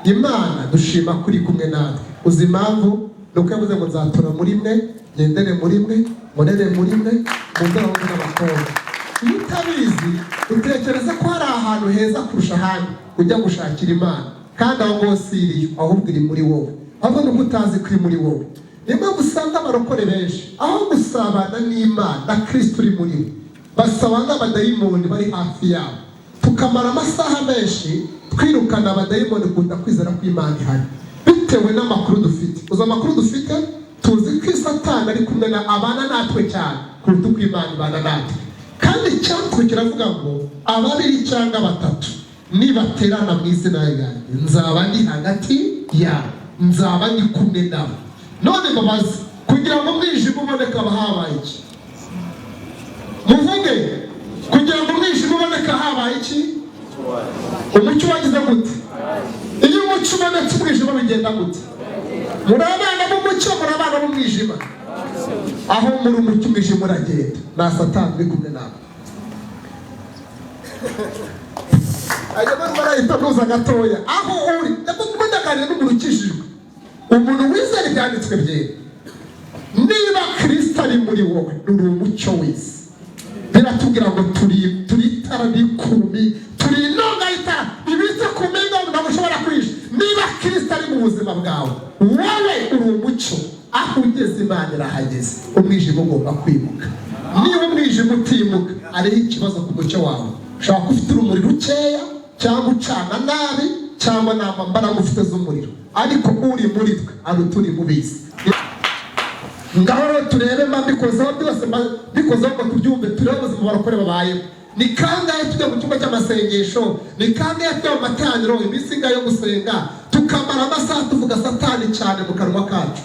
[SPEAKER 1] Imana dushima kuri kumwe natwe. Uzi impamvu? Ni uko yavuze ngo: "Nzatura muri mwe, ngendere muri mwe, nkorere muri mwe, mu abahungu n'abakobwa." Iyo utabizi utekereza ko hari ahantu heza kurusha ahandi ujya gushakira Imana, kandi aho ngaho si iriyo, ahubwo iri muri wowe. Ahubwo ni uko utazi ko iri muri wowe. Niyo mpamvu usanga abarokore benshi, aho gusabana n'Imana na Kirisito uri muri we, basaba n'abadayimoni bari hafi yabo, tukamara amasaha menshi twirukana abadayimoni kuruta kwizera ko Imana ihari, bitewe n'amakuru dufite. Uzi amakuru dufite? Tuzi ko Satani ari kumwe na abana natwe cyane kuruta uko Imana ibana natwe. Kandi icyanditswe kiravuga ngo ababiri cyangwa batatu nibaterana mu izina ryanjye, nzaba ndi hagati yabo, nzaba ndi kumwe nabo. None mbabazi, kugira ngo umwijima uboneke haba habaye iki? Muvuge, kugira ngo umwijima uboneke habaye iki? Umucyo wagize gute? Iyo umucyo ubonetse, umwijima bigenda gute? Muri abana b'umucyo, muri abana b'umwijima? Aho muri umucyo, umwijima uragenda. Nta Satani uri kumwe nawe. Ajya barahita ntuza gatoya aho uri. Ndaganira n'umuntu ukijijwe, umuntu wizera ibyanditswe byera. Niba Kirisito ari muri wowe, uri umucyo w'isi. Biratubwira ngo turi itara rikumi, turi inonga y'itara ibitse ku mpinga, ntabwo ushobora kwisha. Niba Kirisito ari mu buzima bwawe, wowe uri umucyo. Aho ugeze Imana irahageze, umwijima ugomba kwimuka. Niba umwijima utimuka, hariho ikibazo ku mucyo wawe. Ushobora kuba ufite urumuri rukeya, cyangwa ucana nabi, cyangwa Cyangwa nta mbaraga ufite z'umuriro, ariko uri muri twe aruta uri mu b'isi. Ngaho rero turebe, mba mbikozeho byose, mba mbikozeho ngo tubyumve, turebe ubuzima abarokore babayemo. Ni kangahe tujya mu cyumba cy'amasengesho? Ni kangahe tujya mu materaniro, iminsi ingahe yo gusenga, tukamara amasaha tuvuga Satani cyane mu kanwa kacu?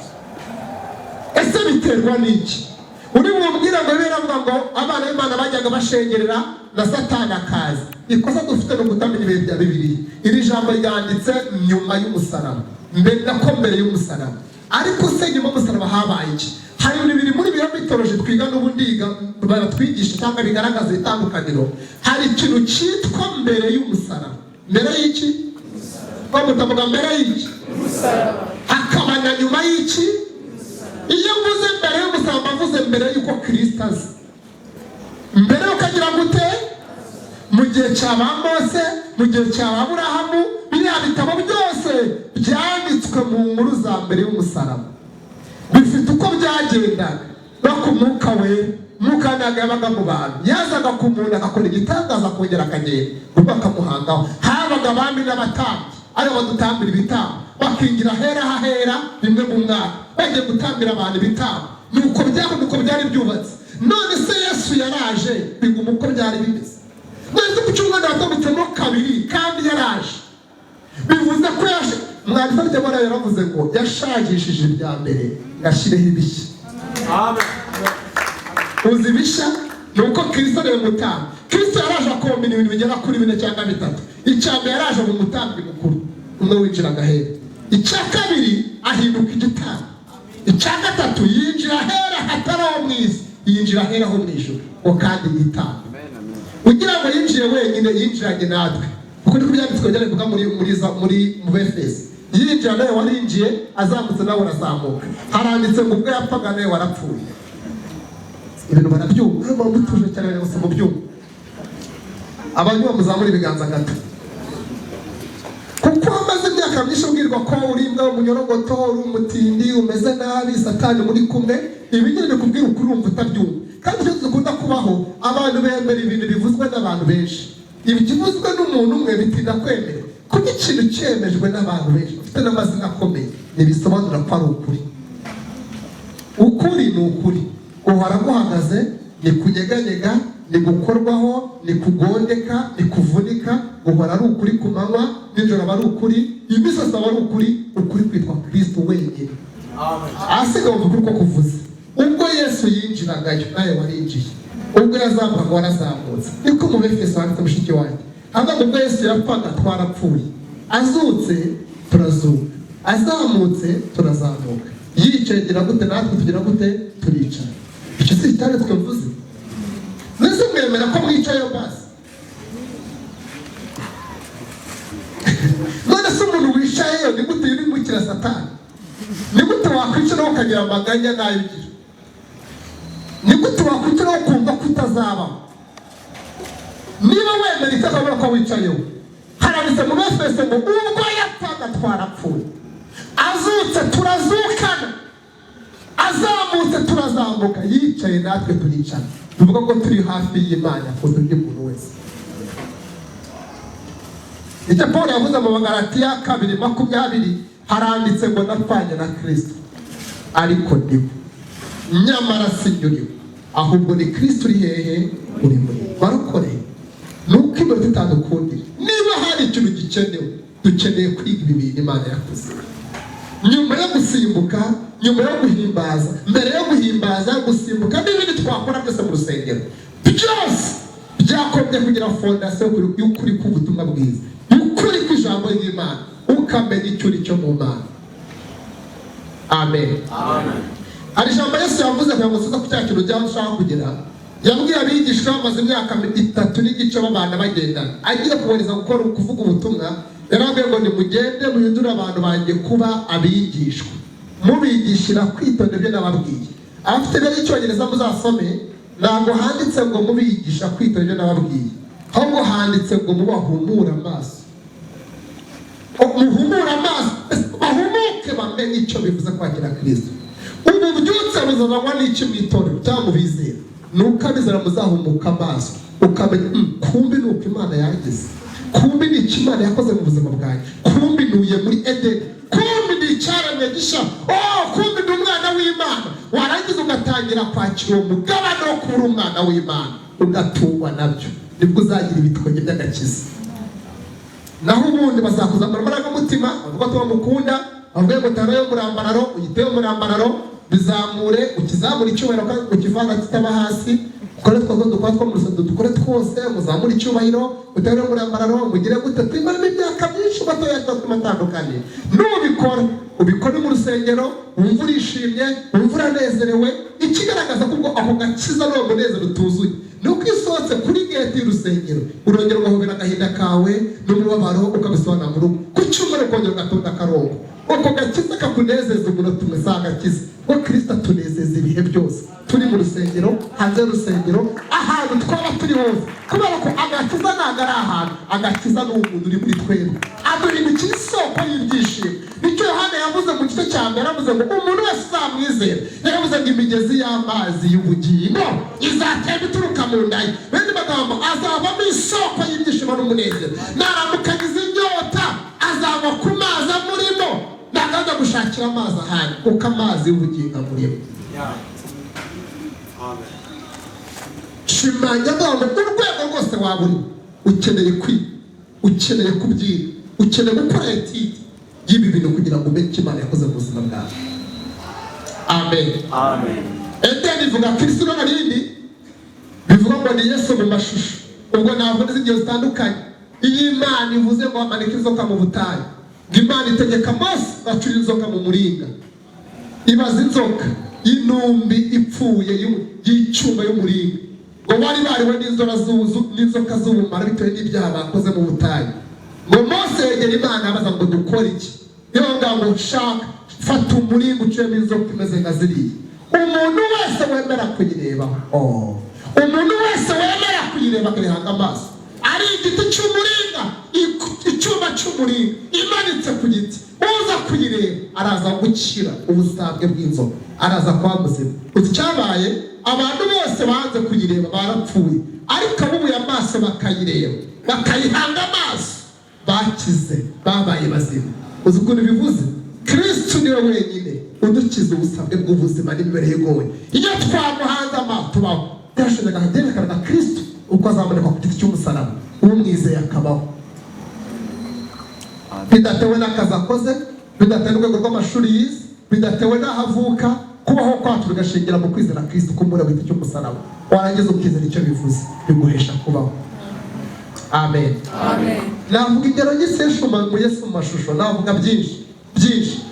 [SPEAKER 1] Ese biterwa n'iki? Uri bumubwira ngo Bibiliya iravuga ngo abana b'Imana bajyaga bashengerera na Satani akaza. Ikosa dufite ni ukutamenya ibihe bya Bibiliya. Iri jambo ryanditse nyuma y'umusaraba, mbere nako mbere y'umusaraba. Ariko se nyuma y'umusaraba habaye iki? Hari ibintu biri muri bibiliya, mythology twiga n'ubundi baratwigisha cyangwa bigaragaza itandukaniro. Hari ikintu cyitwa mbere y'umusaraba. Mbere y'iki? Mutavuga mbere y'iki? Hakaba na nyuma y'iki? Iyo mvuze mbere y'umusaraba, mvuze mbere y'uko Kirisito aza, mbere y'uko agira gute? Mu gihe cya ba Mose, mu gihe cya ba Aburahamu, biriya bitabo byose byanditswe mu nkuru za mbere y'umusaraba bifite uko byagendaga. No ku Mwuka Wera, Mwuka ntabwo yabaga mu bantu, yazaga ku muntu agakora igitangaza, akongera akagenda, ubwo bakamuhangaho. Habaga abami n'abatambyi, aribo badutambira ibitambo, bakinjira ahera hahera rimwe mu mwaka bagiye gutambira abantu ibitambo. Nuko byari, nuko byari byubatse. None se Yesu yaraje biguma uko byari bimeze? None se kuki umwana watambitsemo kabiri kandi yaraje? Bivuze ko yaje. Mwanditsi w'Ibara yaravuze ngo yashagishije ibya mbere ngo ashyireho ibishya. Uzi ibishya ni uko Kirisito ariwe mutambyi. Kirisito yaraje akombina ibintu bigera kuri bine cyangwa bitatu. Icya mbere, yaraje mu mutambyi mukuru umwe winjiraga ahera. Icya kabiri, ahinduka igitambo. Icya gatatu, yinjira ahera hatari aho mu isi, yinjira ahera ho mu ijuru ngo kandi yitanga. Ugira ngo yinjiye wenyine? Yinjiranye natwe, kuko niko byanditswe bivuga muri mu Befesi. Yinjira nawe warinjiye, azamutse nawe urazamuka. Haranditse ngo ubwo yapfaga nawe warapfuye. Ibintu barabyumva, muba mutuje cyane gusa mu byumva. Abanyuma muzamura ibiganza gato, kuko wamaze imyaka myinshi ubwirwa ko uri imbwa, umunyorogoto, uri umutindi, umeze nabi, Satani muri kumwe. Ibi nyine bikubwira ukuri, urumva utabyumva. Kandi icyo dukunda kubaho, abantu bemera ibintu bivuzwe n'abantu benshi. Ibivuzwe n'umuntu umwe bitinda kwemera, kuko ikintu cyemejwe n'abantu benshi bafite n'amazina akomeye ntibisobanura ko ari ukuri. Ukuri ni ukuri, guhora guhagaze, ni kunyeganyega, ni gukorwaho, ni kugondeka, ni kuvunika. Guhora ari ukuri ku manywa, nijoro aba ari ukuri, imisozi aba ari ukuri. Ukuri kwitwa Kirisito wenyine, ahasigaye wumva ukuri ko kuvuze. Ubwo Yesu yinjiragayo nawe warinjiye, ubwo yazamukaga warazamutse. Niko mu Befeso handitse, mushiki wanjye. Ahubwo ubwo Yesu yapfaga twarapfuye, azutse turazuka, azamutse turazamuka, yicaye gira gute? Natwe tugira gute? Turicara. Icyo si icyanditswe mvuze? Mbese mwemera ko mwicayeho basi? None se umuntu wicayeyo ni gute yimukira Satani? Ni gute wakwicaraho ukagira amaganya n'ayo ugira? Ni gute wakwicaraho ukumva ko utazabaho? Niba wemera icyo ko wicayeho, haranditse mu Befeso ngo ubwo yapfaga twarapfuye, azutse turazukana, azamutse turazamuka, yicaye natwe turicara. Tuvuga ko turi hafi y'Imana kuruta undi muntu wese. Icyo Paul yavuze mu Bagalatiya 2:20, haranditse ngo napfanye na Kirisito, ariko ndiho, nyamara si njye uriho, ahubwo ni Kirisito uri hehe? Uri muri. Barokore, ni uko iminota itadukundira. Niba hari ikintu gikenewe, dukeneye kwiga ibi bintu Imana yakoze nyuma yo gusimbuka, nyuma yo guhimbaza, mbere yo guhimbaza, gusimbuka n'ibindi twakora byose mu rusengero, byose byakombye kugira fondation y'ukuri k'ubutumwa bwiza, y'ukuri kw'ijambo ry'Imana, ukamenya icyo uri cyo mu Mana. Amen. Hari ijambo Yesu yavuze kugira ngo usoze ku cya kintu ujya ushaka kugera. Yabwiye abigishwa bamaze imyaka 3 n'igice babana bagendana, agiye kubohereza gukora, kuvuga ubutumwa. Yarababwiye ngo nimugende muhindure abantu banjye kuba abigishwa, mubigishira kwitonda ibyo nababwiye. Abafite ibyo y'icyongereza muzasome, ntabwo handitse ngo mubigisha kwitonda ibyo nababwiye, ahubwo handitse ngo mubahumure amaso. Muhumure amaso, bahumuke, bamenye icyo bivuze kwakira Kirisito. Ububyutse buzanwa n'iki mu itorero cyangwa mu bizera? Ni uko abizera muzahumuka amaso, ukamenya kumbi ni uko Imana yagize. Kumbi ni icyo Imana yakoze mu buzima bwanjye. Kumbi ntuye muri Edeni. Kumbi ni icyaremwe gishya. Oh, kumbi ni umwana w'Imana. Warangiza ugatangira kwakira uwo mugabane wo kuba uri umwana w'Imana, ugatungwa nabyo. Nibwo uzagira ibitwenge by'agakiza. Naho ubundi bazakuzamura amarangamutima, bavuga ko bamukunda, bavuga ngo tara yo murambararo, uyiteyo murambararo, bizamure, ukizamure icyubahiro kandi ukivanga kitaba hasi. Ukore twose dukora two mu rusengero, dukore twose, muzamure icyubahiro, utere murambararo, mugire gute, twimaremo imyaka myinshi batoya atandukanye. Nubikora, ubikore mu rusengero, wumva urishimye, wumva uranezerewe. Ikigaragaza ko ubwo ako gakiza n'uwo munezero utuzuye ni uko iyo usohotse kuri gate y'urusengero, urongera ugahobera agahinda kawe n'umubabaro, ukabisobanura mu rugo. Ku cyumweru ukongera ugatonda akarongo. Uko gakiza kakunezeza umunota umwe si agakiza. Ko Kirisito atunezeza ibihe byose, turi mu rusengero, hanze y'urusengero, ahantu twaba turi hose, kubera ko agakiza ntabwo ari ahantu. Agakiza ni umuntu uri muri twebwe, aduhindukira isoko y'ibyishimo. Nicyo Yohana yavuze mu gice cya mbere. Yaravuze ngo umuntu wese uzamwizera, yaravuze ngo imigezi y'amazi y'ubugingo izatemba ituruka mu nda ye. Bene magambo, azavamo isoko y'ibyishimo n'umunezero. Naramuka agize inyota, azanywa ku mazi amurimo. Ntabwo ajya gushakira amazi ahandi, kuko amazi y'ubugingo amurimo.
[SPEAKER 3] Amen.
[SPEAKER 1] Shimangira avuga ngo urwego rwose waba urimo, ukeneye kwiga, ukeneye kubyiga, ukeneye gukora étude y'ibi bintu kugira ngo umenye icyo Imana yakoze mu buzima bwawe. Amen.
[SPEAKER 3] Amen.
[SPEAKER 1] Edeni ivuga Kristo. N'irindi bivuga ngo ni Yesu mu mashusho. Ubwo ntabwo n'izindi zitandukanye. Iyo Imana ivuze ngo amanike inzoka mu butayu, ngo Imana itegeka Mose bacura inzoka mu muringa. Ibaza inzoka y'intumbi ipfuye y'icyuma y'umuringa. Ngo bari bariwe n'inzoka z'ubumara bitewe n'ibyaha bakoze mu butayu. Ngo Mose yegera Imana, abaza ngo dukore iki? Niyo ngaho ngo shaka, fata umuringa uciyemo inzoka imeze nka ziriya. Umuntu wese wemera kuyireba, oh, umuntu wese wemera kuyireba, akayihanga amaso, ari igiti cy'umuringa, icyuma cy'umuringa imanitse ku giti, uza kuyireba araza gukira ubusabwe bw'inzoka, araza kuba muzima. Uzi icyabaye? Abantu bose banze kuyireba barapfuye, ariko abubuye amaso bakayireba, bakayihanga amaso, bakize, babaye bazima. Uzi ukuntu bivuze? Kristu niwe wenyine udukiza ubusabwe bw'ubuzima n'imibereho igoye. Iyo twamuhanze amaso, tubaho. Byashoboraga byerekanaga Kristu uko azaboneka ku giti cy'umusaraba, umwizeye akabaho, bidatewe n'akazi akoze, bidatewe n'urwego rw'amashuri yize, bidatewe n'aho avuka. Kubaho kwacu bigashingira mu kwizera Kristo kumura ku giti cy'umusaraba. Warangiza ukizera icyo bivuze, biguhesha kubaho. Amen.
[SPEAKER 2] Amen.
[SPEAKER 1] Navuga ingero nyinshi mu Yesu mu mashusho, navuga byinshi byinshi.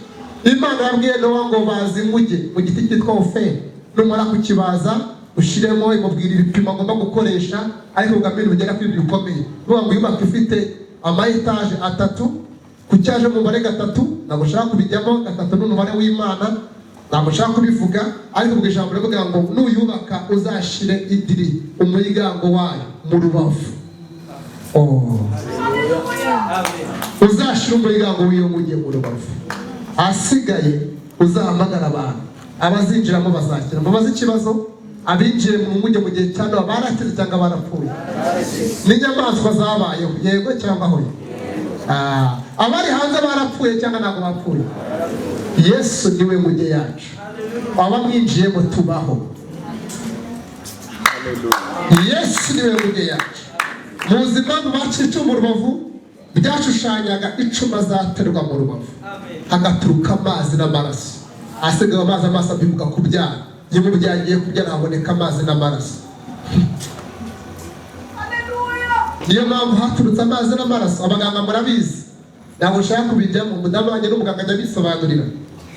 [SPEAKER 1] Imana yabwiye Nowa ngo baza inguge mu giti cyitwa oferi, numara kukibaza ushyiremo, imubwira ibipimo agomba gukoresha, ariko ubwa ibintu bigera kuri ibyo bikomeye. Bivuga ngo yubaka ifite ama étages atatu. Ku cyaje mu mubare gatatu, ntabwo ushaka kubijyamo. Gatatu ni umubare w'Imana, ntabwo nshaka kubivuga, ariko ubwo ijambo rivuga ngo nuyubaka uzashire idiri, umuryango wayo mu rubavu. Oh. Uzashira umuryango w'iyo nguge mu rubavu, ahasigaye uzahamagara abantu, abazinjiramo bazakira. Mubaze ikibazo: abinjiye mu nguge mu gihe cya Nowa barakize cyangwa barapfuye? N'inyamaswa zabayeho, yego cyangwa hoya? Ah, abari hanze barapfuye cyangwa ntabwo bapfuye? Yesu niwe nguge yacu, abamwinjiyemo tubaho. Yesu niwe nguge yacu. Muzi impamvu baca icumu mu rubavu? Byashushanyaga icumu azaterwa mu rubavu, hagaturuka amazi n'amaraso. Ahasigaye amazi, amaso abivuga kubyara. Iyo umubyeyi agiye kubyara, haboneka amazi n'amaraso. Niyo mpamvu haturutse amazi n'amaraso. Abaganga murabizi, ntabwo nshaka kubijyamo. Umudamu wanjye n'umuganga ajya abisobanurira.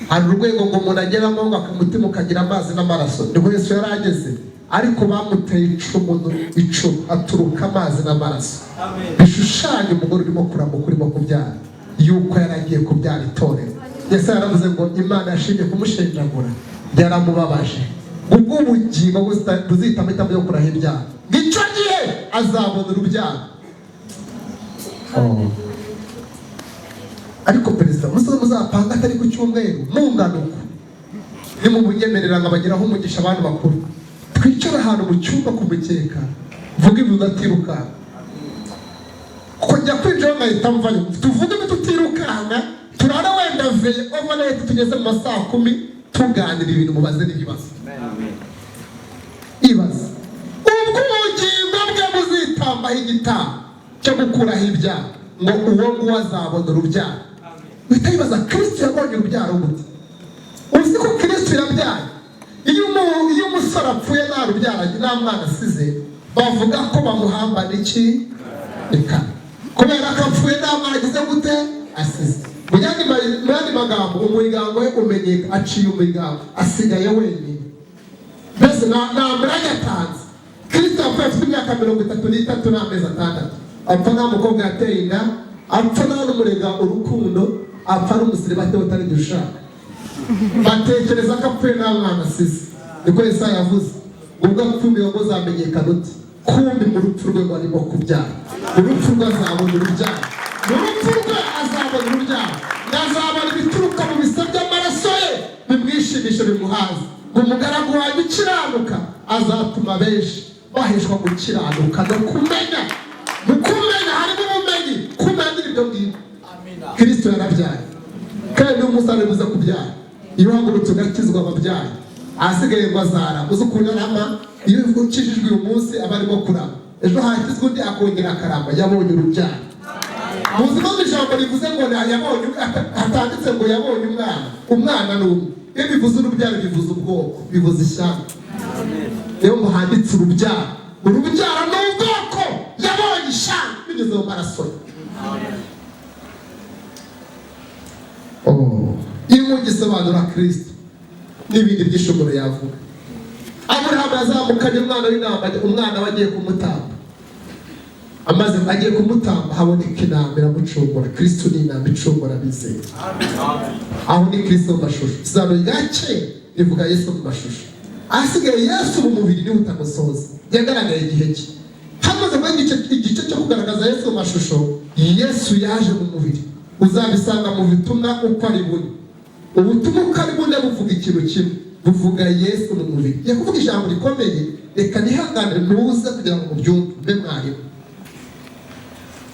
[SPEAKER 1] Hari urwego ngo umuntu ageramo, ngo umutima ukagira amazi n'amaraso. Nibwo Yesu yari ageze, ariko bamuteye icumu, icumu haturuka amazi n'amaraso, bishushanya umugore urimo kuramuka, urimo kubyara, yuko yari agiye kubyara itorero. Yesu yaravuze ngo Imana yashimye kumushenjagura, byaramubabaje, ubwo ubugingo buzita amahitamo yo kuraha ibyaha, icyo gihe azabona urubyaro. Oh. Ariko perezida, muze muzapanga atari ku cyumweru, mungana uko nimubunyemerera nkabagiraho umugisha. Abantu bakuru twicara ahantu mu cyumba ku mukeka, mvuga ibintu udatirukanka, kuko Njya kwinjira nkahita mvayo, tuvuge ko tutirukanka, turara wenda veille overnight, tugeze mu ma 10:00 tuganira ibintu, mubaze n'ibibazo. Ibaze ubwo ubugingo bwe buzitambaho igitambo cyo gukuraho ibyaha, ngo uwo nguwo azabona urubyaro. Uhita wibaza, Kirisito yabonye urubyaro gute? Uzi ko Kirisito yabyaye? Iyo umusore apfuye nta rubyaro, nta mwana asize, bavuga ko bamuhambana iki? Reka, kubera ko apfuye nta mwana agize gute? Asize. Mu yandi magambo, umuryango we umenyeka, aciye umuryango, asigaye wenyine, mbese nta mwanya atanze. Kirisito yapfuye afite imyaka 33 n'amezi 6. Apfa nta mukobwa yateye inda, apfa nta n'umurega urukundo, apfa n'umusiribateri utarigeze ushaka. Batekereza ko apfuye nta mwana asize. Niko Yesaya yavuze, ubwo apfuye ngo uzamenyekana uti? Kumbi mu rupfu rwe ngo arimo kubyara. Mu rupfu rwe azabona urubyaro, mu rupfu rwe azabona urubyaro, ngo azabona ibituruka mu bisa by'amaraso ye, bimwishimishe, bimuhaze. Ngo umugaragu wanjye ukiranuka azatuma benshi baheshwa gukiranuka no kumenya. Mu kumenya harimo ubumenyi, kumenya ibyo ngibyo. Kirisito yarabyaye, kandi n'umusore buze kubyara. Iyo uhagurutse ugakizwa, ababyaye, ahasigaye ngo azara. Uzi ukuntu arama? Iyo ukijijwe uyu munsi aba arimo kurama, ejo hakizwa undi akongera akarama. Yabonye urubyaro. Muzi impamvu ijambo rivuze ngo yabonye, hatanditse ngo yabonye umwana? Umwana ni umwe. Iyo bivuze urubyaro, bivuze ubwoko, bivuze ishyanga. Niyo muhanditse urubyaro, urubyaro ni ubwoko. Yabonye ishyanga binyuze mu maraso ye. Oh, inkuge isobanura Kirisito n'ibindi byinshi umuntu yavuga. Aburahamu yazamukanye umwana w'intama, umwana we agiye kumutamba. Amaze agiye kumutamba, haboneka intama iramucungura. Kirisito ni intama icungura abizeye. Aho ni Kirisito mu mashusho. Isezerano rya kera rivuga Yesu mu mashusho, ahasigaye Yesu mu mubiri niwe utamusohoza, yagaragaye igihe cye. Hamaze kuba igice cyo kugaragaza Yesu mu mashusho, Yesu yaje mu mubiri. Uzabisanga mu butumwa uko ari bune. Ubutumwa uko ari bune buvuga ikintu kimwe, buvuga Yesu mu mubiri. Ngiye kuvuga ijambo rikomeye, reka nihanganire muze kugira ngo mubyumve. Mbe mwarimu,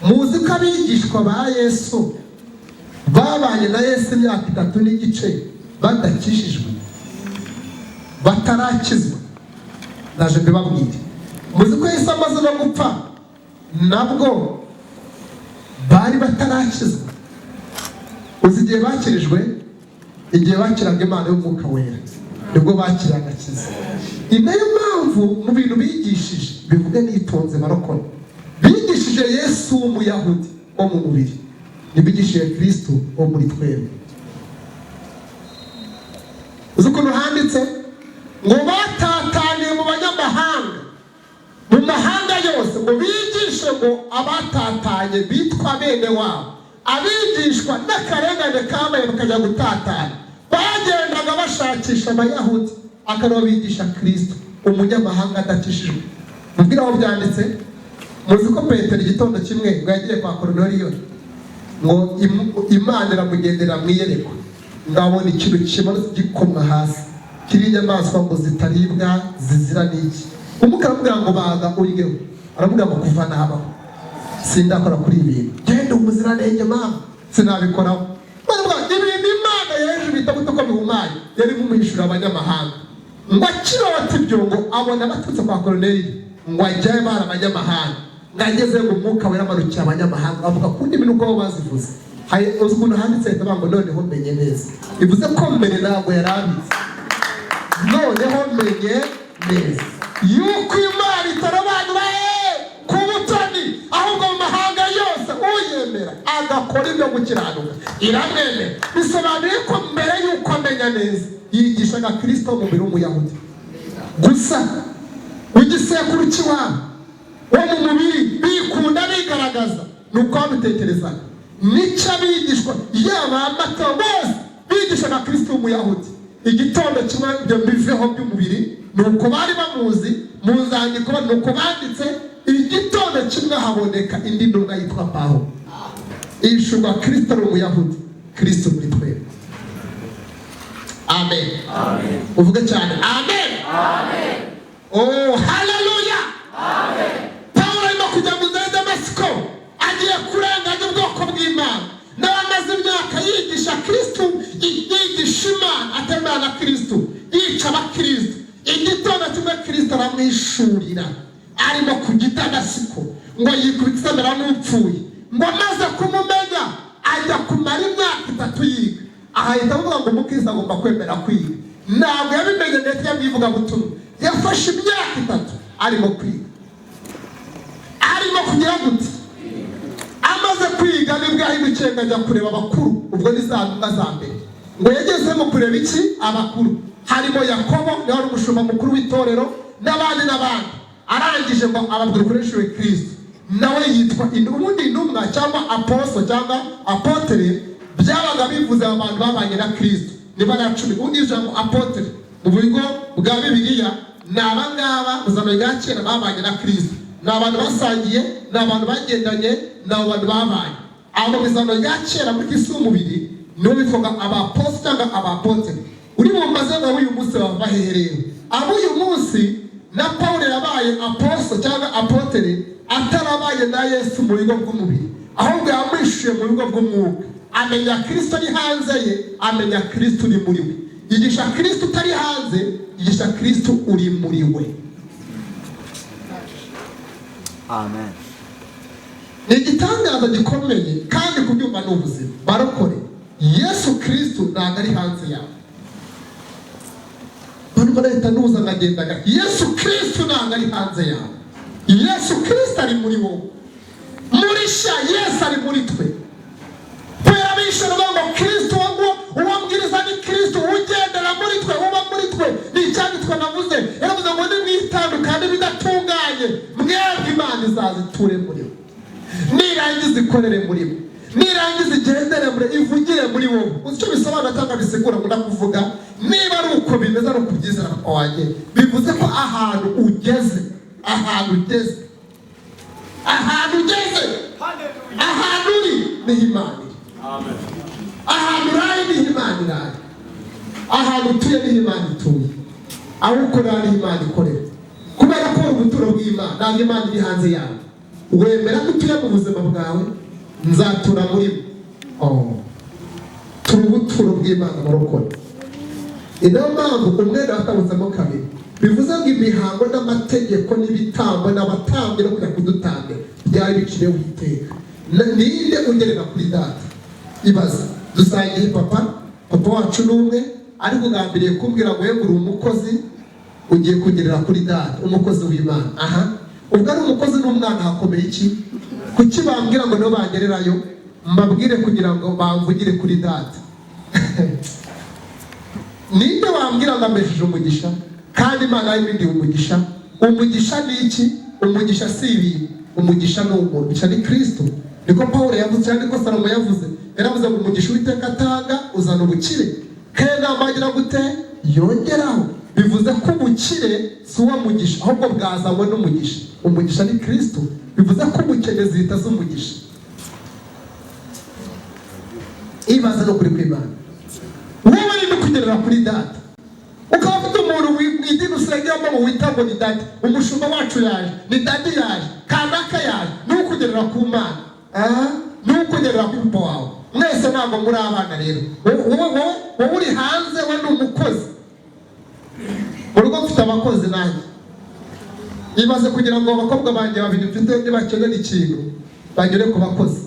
[SPEAKER 1] muzi ko abigishwa ba Yesu babanye na Yesu imyaka 3 n'igice badakijijwe, batarakizwa? Ndaje mbibabwire. Muzi ko Yesu amaze no gupfa nabwo bari batarakizwa? Uzi igihe bakirijwe? Igihe bakiraga Imana y'Umwuka Wera, nibwo bakiriye agakiza. Ni nayo mpamvu mu bintu bigishije, bivuge nitonze, barokora, bigishije Yesu w'Umuyahudi wo mu mubiri, ntibigishije Kristo wo muri twebwe. Uzi ukuntu handitse ngo batataniye mu banyamahanga, mu mahanga yose, ngo bigishe ngo abatatanye bitwa bene wabo. Abigishwa n'akarengane kabaye bakajya gutatana, bagendaga bashakisha Abayahudi, akaba bigisha Kirisito umunyamahanga adakishijwe. Mubwire aho byanditse. Muzi ko Petero igitondo kimwe ngo yagiye kwa Koroneliyo, ngo Imana iramugendera mu iyerekwa, ngabona ikintu kimanutse gikomwa hasi, kiri inyamaswa ngo zitaribwa, zizira n'iki. Umwuka aramubwira ngo baga uryeho. Aramubwira ngo kuva nabaho sindakora kuri ibi bintu, genda umuziranenge mama, sinabikoraho. Baravuga ibintu Imana yeje bita gute ko bihumanye? Yari kumuhishurira abanyamahanga. Ngo akirota ibyo, ngo abona baturutse kwa Koroneliyo, ngo ajyayo bari abanyamahanga, ngo ageze ngo Umwuka Wera amanukiye abanyamahanga, avuga ku ndimi nuko bo bazivuze. Uzi ukuntu handitse? Ahita avuga ngo noneho menye neza. Bivuze ko mbere ntabwo yari abizi. Noneho menye neza yuko Imana itarobanura ku butoni, ahubwo mu mahanga yose uyemera agakora ibyo gukiranuka iramwemera. Bisobanuye ko mbere y'uko amenya neza, yigishaga Kirisito mu mubiri w'Umuyahudi gusa, w'igisekuru cy'iwabo, wo mu mubiri, bikunda bigaragaza ni uko babitekerezaga. Nicyo abigishwa yaba Matayo bose bigishaga Kirisito w'Umuyahudi. Igitondo kimwe, ibyo mbiveho by'umubiri, ni uko bari bamuzi mu nzandiko, ni uko banditse. Igitondo kimwe haboneka indi ntumwa yitwa Pawulo, ishurwa Kirisito ari Umuyahudi, Kirisito muri twebwe. Amen. Uvuge cyane amen. Oh, haleluya! Pawulo arimo kujya mu nzira ya Damasiko, agiye kurega. Yigisha Kristu, yigisha Imana, atemera na Kristu, yica abakristu. Igitondo kimwe Kristo aramwishurira arimo ku Gidamasiko, ngo yikubita amera n'upfuye. Ngo amaze kumumenya, ajya kumara imyaka 3 yiga. Ahita avuga ngo umukristo agomba kwemera kwiga. Ntabwo yabimenye ndetse yamwivugabutumwa, yafashe imyaka 3 arimo kwiga, arimo kugira gute? Amaze kwiga nibwo yahindukiye ngo ajya kureba abakuru. Ubwo ni za ntumwa za mbere. Ngo yagezemo kureba iki? Abakuru, harimo Yakobo, niwe wari umushumba mukuru w'itorero, n'abandi n'abandi. Arangije ngo ababwira ukoresheje Kristo, nawe yitwa ubundi intumwa cyangwa apostle cyangwa apôtre, byabaga bivuze abantu babanye na Kristo, niba ari 10. Ubundi ijambo apôtre mu buryo bwa Bibiliya ni abangaba mu buzima bwa kera babanye na Kristo, ni abantu basangiye, ni abantu bagendanye, ni abantu babanye. Abo mu isano rya kera muri Kristo w'umubiri nibo bitwaga abapostle cyangwa abapôtre. Uri bumbaze ngo uyu munsi bava hehe rero? Ab'uyu munsi, na Paul yabaye apostle cyangwa apôtre atarabaye na Yesu mu bigo bw'umubiri, ahubwo yamwishuye mu bigo bw'umwuka. Amenya Kristo ari hanze ye, amenya Kristo uri muri we. Yigisha Kristo utari hanze, yigisha Kristo uri muri we.
[SPEAKER 3] Amen.
[SPEAKER 1] Ni igitangaza gikomeye, kandi kubyumva ni ubuzima. Barokore, Yesu Kristo ntabwo ari hanze yawe. Bano barahita nuza nkagendaga. Yesu Kristo ntabwo ari hanze yawe, Yesu Kristo ari muri wowe. Muri sha Yesu ari muri twe. Kubera bishe ngo Kristo uwo nguwo uwo mbwiriza ni Kristo ugendera muri twe, uba muri twe. Ni icyanditswe navuze, yaravuze ngo nimwitandukane bidatunganye, mwebwe Imana izaza iture muri we, nirangiza ikorere muri we, nirangiza igendere muri, ivugire muri wowe. Uzi icyo bisobanura cyangwa bisigura? Ngo ndakuvuga, niba ari uko bimeze, ari ukubyizera, papa wanjye, bivuze ko ahantu ugeze, ahantu ugeze, ahantu ugeze, ahantu uri, niho Imana iri. Ahantu uraye niho Imana iraye. Ahantu utuye niho Imana ituye. Aho ukorera niho Imana ikorera, kubera ko uri ubuturo bw'Imana. Ntabwo Imana iri hanze yawe. Wemera ko utuye mu buzima bwawe, nzatura muri bo. Oh. Turi ubuturo bw'Imana, barokore. Ni nayo mpamvu umwenda watabutsemo kabiri, bivuze ngo imihango n'amategeko n'ibitambo n'abatambyi no kujya kudutambira byari biciriweho iteka. Ninde ugerera kuri Data? Ibaze, dusangiye papa, papa wacu ni umwe, ariko ugambiriye kumbwira ngo uri umukozi ugiye kugerera kuri Data, umukozi w'Imana. Aha ubwo ari umukozi n'umwana, hakomeye iki? Kuki bambwira ngo nibo bangererayo, mbabwire kugira ngo bamvugire kuri Data? Ninde wambwira ngo amesheje umugisha kandi Imana yabindiye umugisha? Umugisha ni iki? Umugisha si ibintu, umugisha ni umuntu, umugisha ni Kristo. Niko Paul yavuze cyangwa niko Salomo yavuze. Yaravuze ngo umugisha Uwiteka atanga uzana ubukire, kandi agira gute? Yongeraho. Bivuze ko ubukire si uwo mugisha, ahubwo bwazanywe n'umugisha. Umugisha ni Kristo. Bivuze ko ubukene zihita z'umugisha. Ibaze no kuri kw'Imana, wowe urimo kugerera kuri Data, ukaba ufite umuntu mu idini usengeramo ngo wita ngo ni daddy, umushumba wacu yaje, ni daddy yaje, kanaka yaje, ni ukugerera ku Mana, ni ukugerera kuri papa wawe. Mwese ntabwo muri abana rero. Wowe uri hanze, we ni umukozi mu rugo. Mfite abakozi nanjye. Ibaze kugira ngo abakobwa banjye babiri mfite nibakenera ikintu bagere ku bakozi.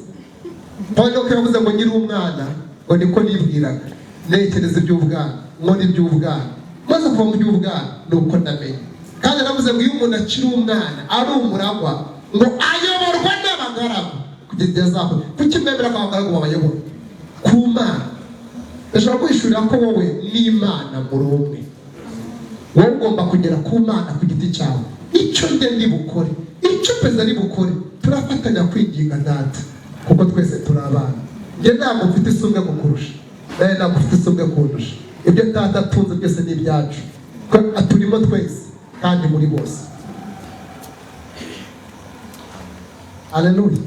[SPEAKER 1] Paul ko yavuze ngo nyiri umwana, ngo niko nibwiraga, ntekereza iby'ubwana, nkora iby'ubwana, maze kuva mu by'ubwana ni uko ndamenya. Kandi yaravuze ngo iyo umuntu akiri umwana ari umuragwa, ngo ayoborwa n'abagaragu kugeza igihe azakura. Kuki mwemera ko abagaragu babayobora ku Mana? Ndashobora kwishurira ko wowe n'Imana muri umwe. Wowe ugomba kugera ku Mana ku giti cyawe. Icyo njye ndi bukore, icyo perezida ari bukore, turafatanya kwinginga Data, kuko twese turi abana. Njye ntabwo mfite isumbwe kukurusha, nawe ntabwo ufite isumbwe kundusha. Ibyo Data atunze byose ni ibyacu, ko turimo twese kandi muri bose. Haleluya!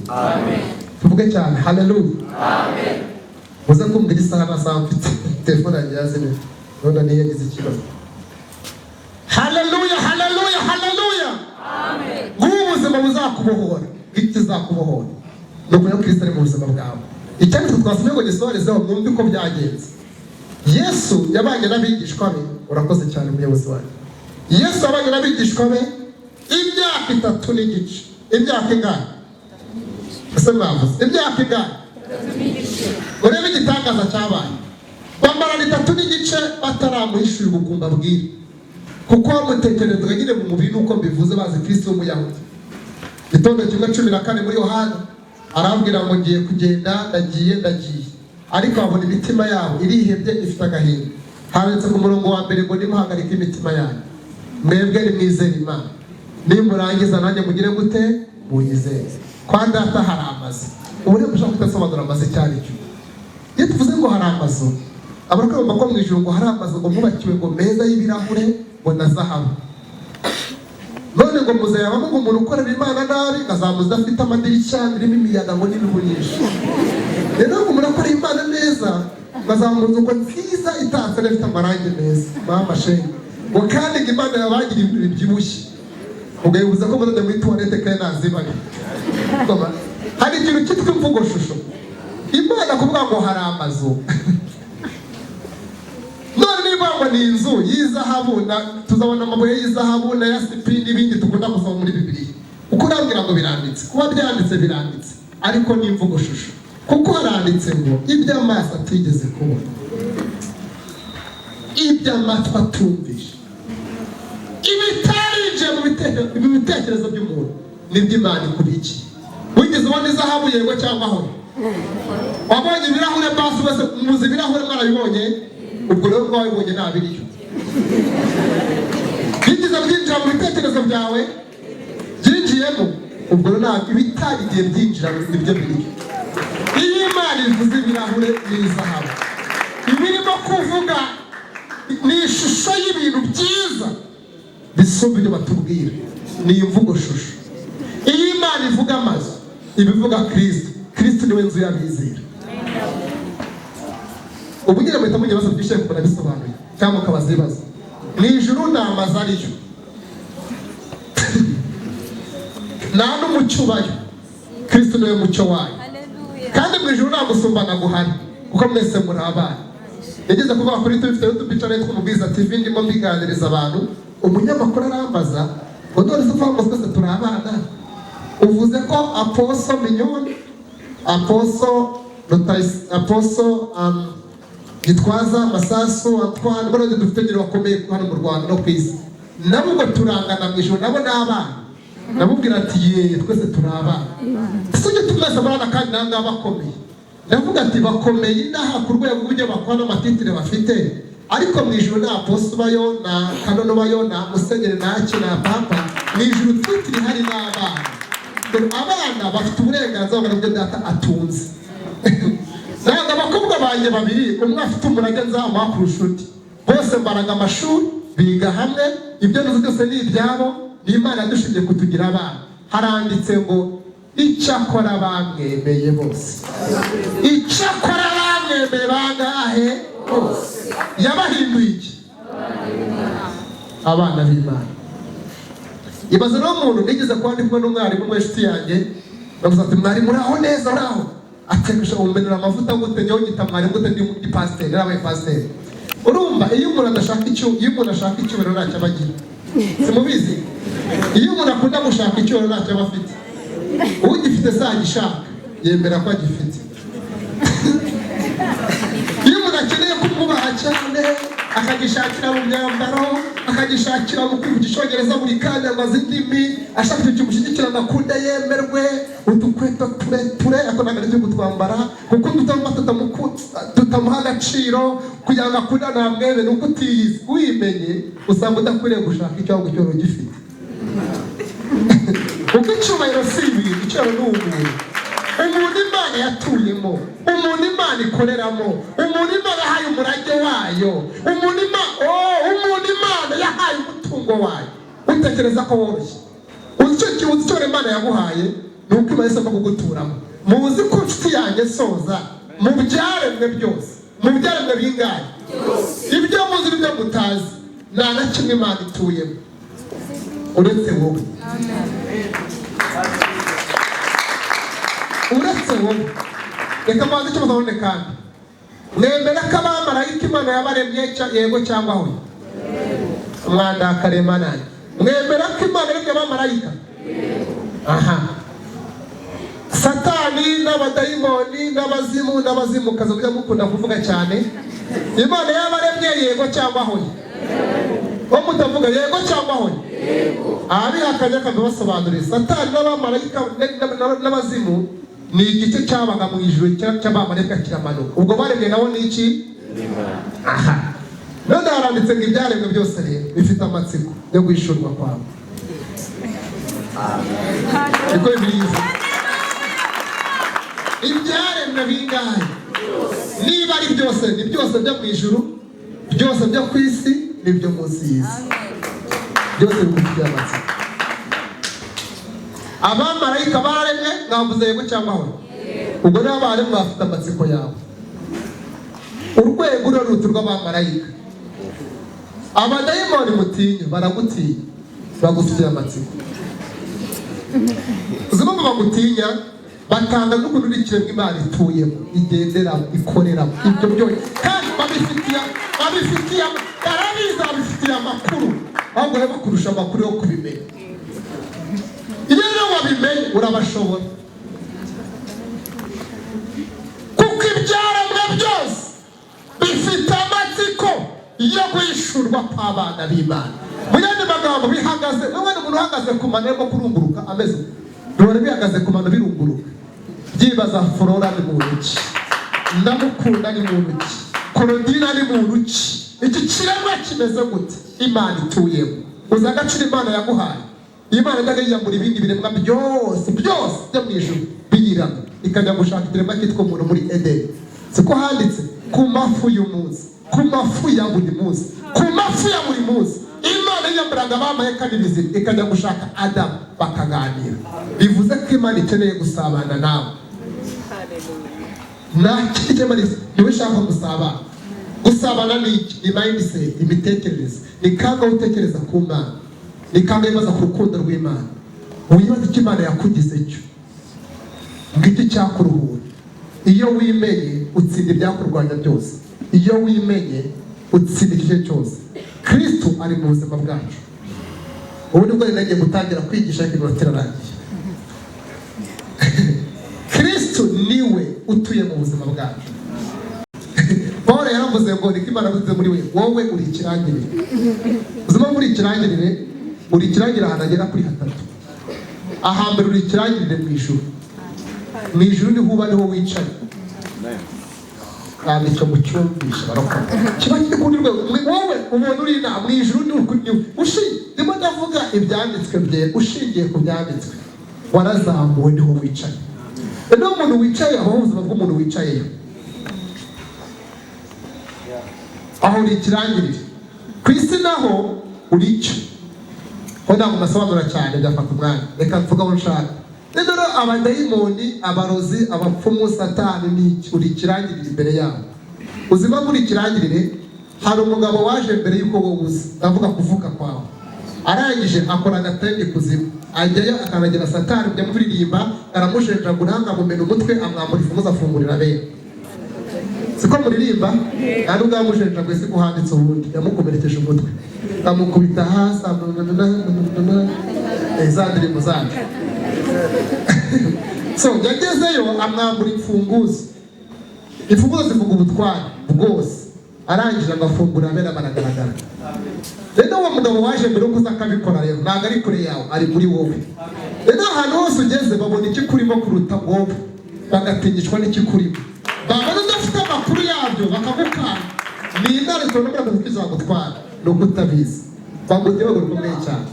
[SPEAKER 1] Tuvuge cyane haleluya! Muze kumbwira isaha na saa, mfite telefone yanjye yazimye none niyo yagize ikibazo. Haleluya, haleluya, haleluya! Ngubu ubuzima buzakubohora. Ikizakubohora ni ukuri Kristo ari mu buzima bwawe. Icyanditswe twasomye ngo gisorezeho, mwumve uko byagenze. Yesu yabanye n'abigishwa be. Urakoze cyane, umuyobozi wanjye. Yesu yabanye n'abigishwa be imyaka 3 n'igice. Imyaka ingana ese? Mwavuze imyaka ingana? Urebe igitangaza cyabaye: bamarana 3 n'igice bataramuhishura ubugumba bwira, kuko bamutekerezaga nyine mu mubiri, nuko mbivuze, bazi Kristo w'Umuyahudi. Gitondo kimwe, 14 muri Yohana, arabwira ngo: "Ngiye kugenda, ndagiye, ndagiye." Ariko babona imitima yabo irihebye, ifite agahinda. Handitse ku murongo wa mbere ngo: "Nimuhagarike imitima yanyu, mwebwe nimwizere Imana, nimurangiza nanjye mugire gute? Munyizere. Kwa Data hari amazu." Ubu rero ushaka kudasobanura amazu icyo ari cyo. Iyo tuvuze ngo hari amazu, abarwayi bumva ko mu ijuru ngo hari amazu ngo mubakiwe, ngo meza y'ibirahure, ngo na zahabu. None ngo muzayabamo, ngo umuntu ukorera Imana nabi azamuza afite amadirishya birimo imiyaga ngo n'imibu nyinshi. Rero ngo umuntu akorera Imana neza ngo azamuza ngo nziza, itatse neza, ifite amarangi meza, mama shenge, ngo kandi ngo Imana yabagira ibintu bibyibushye. Ubwo bivuze ko muzajya muri toilette kandi ntazibayo. Hari ikintu cyitwa imvugo shusho. Imana kuvuga ngo hari amazu, none niba ngo ni inzu y'izahabu na tuzabona amabuye y'izahabu na yasipi n'ibindi dukunda gusoma muri Bibiliya, uko urambwira ngo biranditse, kuba byanditse biranditse, ariko ni imvugo shusho, kuko haranditse ngo ibyo amaso atigeze kubona, ibyo amatwi atumvishe, ibitarinjiye mu bitekerezo by'umuntu, nibyo Imana ikubikiye. Wigeze ubona izahabu, yego cyangwa aho wabonye ibirahure? Basi wese muzi ibirahure, mwarabibonye. Ubwo rero mwabibonye, ntabiriyo byigeze byinjira mu bitekerezo byawe? Byinjiyemo? Ubwo rero ntabwo ibitarigiye byinjira nibyo biriyo. Iyo Imana ivuze ibirahure n'izahabu, ibirimo kuvuga ni ishusho y'ibintu byiza bisumba ibyo batubwira, ni imvugo shusho. Iyo Imana ivuga amazu, iba ivuga Kirisito. Kirisito niwe nzu y'abizera. Ubu nyine muhita mugira ibibazo byinshi, kuko nabisobanuye, cyangwa mukabaza ibibazo. Mu ijuru nta mazu ariyo, nta n'umucyo ubayo. Kirisito niwe mucyo wayo. Kandi mu ijuru nta gusumbana guhari, kuko mwese muri abana. Yageze kuvuga kuri tubifite YouTube channel yitwa Umubwiza TV, ndimo mbiganiriza abantu, umunyamakuru arambaza ngo: "None se uvuga ngo twese turi abana, uvuze ko Apostle Mignone, Apostle Rutayisi, Apostle Gitwaza, Masasu, Antoine, bano dufite nyine bakomeye hano mu Rwanda no ku isi, nabo ubwo turangana mu ijuru, nabo ni abana?" Ndamubwira ati: "Ye, twese turi abana." Ese tumwese abana kandi nanga bakomeye? Ndavuga ati: "Bakomeye inaha ku rwego rw'ibyo bakora n'amatitire bafite, ariko mu ijuru nta apostle ubayo, nta canon ubayo, nta musenyeri, nta ki, nta papa. Mu ijuru titre ihari ni abana. Dore abana bafite uburenganzira bungana n'ubwo data atunze. Ntabwo abakobwa banjye babiri umwe afite umurage nzamuha kurusha undi. Bose mbaraga amashuri, biga hamwe, ibyo nzi byose ni ibyabo. Ni Imana yadushimye kutugira abana." Haranditse ngo: "Icyakora bamwemeye bose." Icyakora bamwemeye bangahe? Bose. Yabahinduye iki? Abana b'Imana. Ibaze rero umuntu, nigeze kuba ndi kumwe n'umwarimu w'inshuti yanjye, bavuze ati: "Mwarimu, uraho neza?" "Uraho." Atekesha umenera amavuta gute? Njyewe nyita mwarimu gute? Ndi pasiteri, yarabaye pasiteri. Urumva, iyo umuntu ashaka icyubahiro ntacyo aba agira. Simubizi? Iyo umuntu akunda gushaka icyubahiro ntacyo aba afite. Ugifite agishaka, yemera ko agifite. Iyo umuntu akeneye kumwubaha cyane, akagishakira mu myambaro, akagishakira mu kwivuga icyongereza buri kanya ngo azi indimi, ashaka ikintu kimushyigikira ngo akunde yemerwe, udukweto tureture, ariko ntabwo ari kutwambara kuko tutamuha agaciro kugira ngo akunde namwebe. Ni uko utiyizi. Wimenye usanga udakwiriye gushaka icyo, ahubwo icyo ugifite, kuko icyubahiro si ibintu, icyubahiro ni umuntu. Umuntu Imana yatuyemo, umuntu Imana ikoreramo, umuntu Imana yahaye umurage wayo, umuntu Imana yahaye umutungo wayo. Utekereza ko woroshye? Uzi icyo Imana yaguhaye? Ni uko Imana isaba kuguturamo. Muzi ko, inshuti yanjye, soza, mu byaremwe byose, mu byaremwe bingahe, ibyo muzi n'ibyo mutazi, nta na kimwe Imana ituyemo uretse wowe, uretse wowe. Reka mbanze ikibazo none. Kandi mwemera ko abamarayika Imana yabaremye, yego cyangwa hoya? Umwanda karemana. Mwemera ko Imana yaremye abamarayika? Aha, Satani n'abadayimoni n'abazimu n'abazimukazi mujya mukunda kuvuga cyane, Imana yabaremye, yego cyangwa hoya? Wo mutavuga, yego cyangwa hoya? Abihakanye akabibasobanurira. Satani n'abamarayika n'abazimu ni igice cyabaga mu ijuru cy'abamarayika, kiramanuka. Ubwo baremwe nabo ni iki? Aha none haranditse ngo ibyaremwe byose rero bifite amatsiko yo guhishurwa kwawe. Niko Bibiliya ivuga. Ibyaremwe bingahe? Niba ari byose, ni byose byo mu ijuru, byose byo ku isi n'ibyo munsi y'isi, byose bigufitiye amatsiko. Abamarayika bararemwe, mwavuze yego cyangwa hoya? Ubwo niba baremwe, bafite amatsiko yawe. Urwego ruruta rw'abamarayika. Abadayimoni mutinya baragutinya, bagufitiye amatsiko. Uzi impamvu bagutinya? Batanga n'ukuntu uri ikiremwa Imana ituyemo, igenderamo, ikoreramo. Ibyo byose kandi babifitiye, barabizi, babifitiye amakuru. Ahubwo rero bakurusha amakuru yo kubimenya. Iyo rero wabimenye, urabashobora, kuko ibyaremwe byose bifite amatsiko yo guhishurwa kw'abana b'Imana. Mu yandi magambo, bihagaze, nubwo umuntu uhagaze ku mano arimo kurunguruka ameze, bihora bihagaze ku mano birunguruka, byibaza: Flora ni muntu ki? Ndamukunda ni muntu ki? Korodina ni muntu ki? Iki kiremwa kimeze gute Imana ituyemo? Uzi agaciro Imana yaguhaye? Imana ijyaga yiyambura ibindi biremwa byose byose byo mu ijuru biyirama, ikajya gushaka ikiremwa cyitwa umuntu muri Edeni. Siko handitse? Ku mafu y'umunsi, ku mafu ya buri munsi, ku mafu ya buri munsi, Imana yiyamburaga abamarayika n'ibizima, ikajya gushaka Adamu bakaganira. Bivuze ko Imana ikeneye gusabana nawe. Nta kindi kiremwa, niwe ushaka gusabana. Gusabana ni iki? Ni mindset, imitekerereze. Ni kangahe utekereza ku Mana? Ni kangahe wibaza ku rukundo rw'Imana? Wibaza icyo Imana yakugize cyo, ngiki cyakuruhura. Iyo wimenye, utsinda ibyakurwanya byose. Iyo wimenye, utsinda igice cyose. Kristo ari mu buzima bwacu. Ubu nibwo rero nagiye gutangira kwigisha, ariko iminota irarangiye. Kristo niwe utuye mu buzima bwacu. Paul yaravuze ngo niko Imana yavuze muri we: wowe uri ikirangirire. Ubuzima, uri ikirangirire. Uri ikirangirire ahantu hagera kuri hatatu. Ahambere, uri ikirangirire mu ijuru. Mu ijuru niho uba, niho wicaye. Kandi icyo mucyumvisha barokora, kiba kiri ku rundi rwego. Wowe ubona uri inaha mu ijuru, ni ukuri ndimo ndavuga ibyanditswe byera. Ushingiye ku byanditswe, warazamuwe, niho wicaye. Rero umuntu wicaye abaho ubuzima bw'umuntu wicayeyo. Aho uri ikirangirire. Ku isi naho uri icyo ho, ntabwo nasobanura cyane, byafata umwanya. Reka mvuge aho nshaka. Rero abadayimoni, abarozi, abapfumu, Satani ni iki? Uri ikirangirire imbere yabo. Uzi impamvu uri ikirangirire? Hari umugabo waje mbere y'uko wowe uza, ndavuga kuvuka kwawe, arangije akora agatende kuzimu, ajyayo akanagira Satani kujya muririmba, aramushenjagura, amumena umutwe, amwambura imfunguzo, afungurira abera. Siko muririmba? Nta nubwo yamushenjaguye, siko handitse. Ubundi yamukomerekeje umutwe, amukubita hasi, za ndirimbo zacu. So yagezeyo amwambura imfunguzo. Imfunguzo zivuga ubutware bwose. Arangije agafungura abera, baragaragara. Rero uwo mugabo waje mbere yo kuza akabikora, rero ntabwo ari kure yawe, ari muri wowe. Rero ahantu hose ugeze, babona ikikurimo kuruta wowe, bagatinyishwa n'ikikurimo. Babona udafite amakuru yabyo, bakagukanga. Ni intare tubona muri aka izagutwara, ni uko utabizi. Bagutiye rwego rukomeye cyane.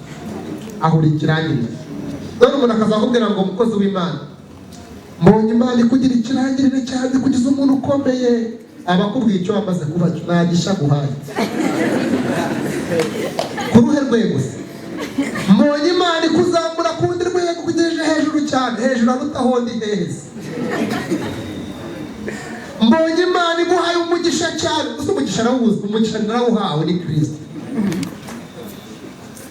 [SPEAKER 1] Aho uri ikirangirire. None umuntu akazakubwira ngo: "Umukozi w'Imana, mbonye Imana ikugira ikirangirire cyane, kugeza umuntu ukomeye." Aba akubwiye icyo wamaze kuba cyo, nta gishya aguhaye. Ku ruhe rwego se? "Mbonye Imana ikuzamura ku rundi rwego, kugejeje hejuru cyane." Hejuru aruta aho ndi hehe se? "Mbonye Imana iguhaye umugisha cyane." Gusa umugisha narawuzi, umugisha narawuhawe ni Kirisito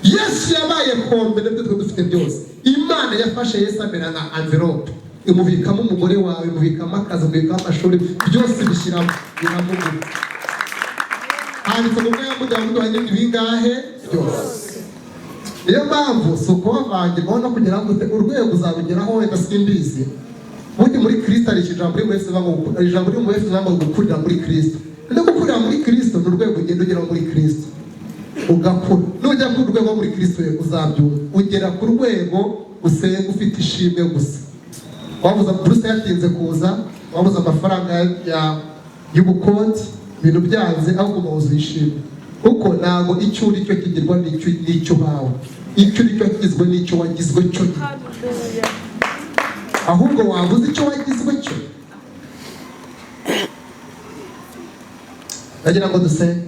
[SPEAKER 1] Yesu. Yabaye kombe n'ibyo twe dufite byose. Imana yafashe Yesu amera nka enveloppe. Imubikamo umugore wawe, imubikamo akazi, imubikamo amashuri, byose bishyiramo, iramuguha. Handitse ngo ubwo yamuduha, yamuduha n'ibindi bingahe? Byose. Niyo mpamvu si ukubavangirwaho no kugira ngo urwego uzarugeraho, wenda simbizi. Ubundi muri Kirisito hari ijambo riri muri Efeso ngo, ijambo riri muri Efeso ngo gukurira muri Kirisito. No gukurira muri Kirisito ni urwego ugenda ugeraho muri Kirisito, ugakura. Nujya ku rwego muri Kirisito uzabyumva, ugera ku rwego usenga ufite ishimwe gusa. Wabuze buruse, yatinze kuza, wabuze amafaranga y'ubukode, ibintu byanze, ahubwo uguma wuzuye ishimwe, kuko ntabwo icyo uri cyo kigirwa n'icyo uhawe. Icyo uri cyo kigizwe n'icyo wagizwe cyo, ahubwo wabuze icyo wagizwe cyo. Ndagira ngo dusenge.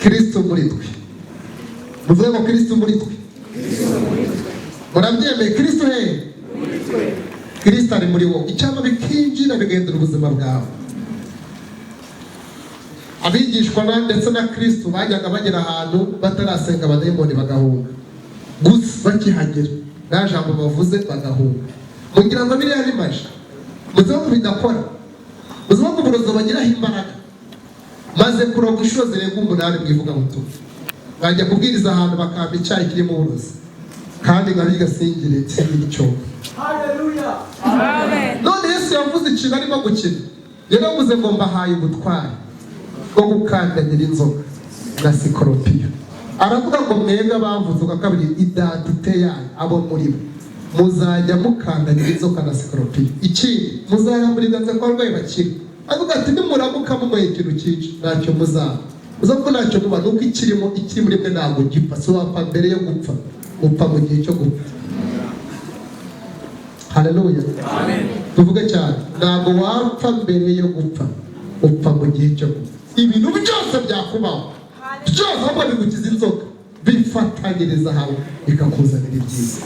[SPEAKER 1] Kristo muri twe, muvuge ngo Kristo muri twe. Murabyemeye? Kristo he? Kristo ari muri wowe. Icyama bikinjira bigahindura ubuzima bwawe. Abigishwa ndetse na Kristo bajyaga bagera ahantu batarasenga, abadayimoni bagahunga gusa bakihagera, nta jambo bavuze bagahunga. Mugira ngo biriya bimaje? Muzi ko bidakora. Muzi ko uburozi bagiraho imbaraga. Maze kuroga inshuro zirenga 8 mu ivugabutumwa, nkajya kubwiriza ahantu bakampa icyayi kirimo uburozi, kandi nkabirya singire icyo. None Yesu yavuze ikintu arimo gukina. Yaravuze ngo mbahaye ubutware bwo gukandagira inzoka na sikoropiyo. Aravuga ngo mwebwe abavutse ubwa kabiri, identite yanyu, abo muri bo muzajya mukandagira inzoka na sikoropiyo. Ikindi, muzarambura ibiganza ku barwayi bakira. Avuga ati nimuramuka munyweye ikintu cyica, ntacyo muzaba. Uzavuga ntacyo muba, nuko ikirimo, ikiri muri mwe ntabwo gipfa. Si wapfa mbere yo gupfa, upfa mu gihe cyo gupfa. Haleluya, tuvuge cyane. Ntabwo wapfa mbere yo gupfa, upfa mu gihe cyo gupfa. Ibintu byose byakubaho byose, ahubwo bigukiza inzoka, bifatanyiriza hamwe bikakuzanira ibyiza.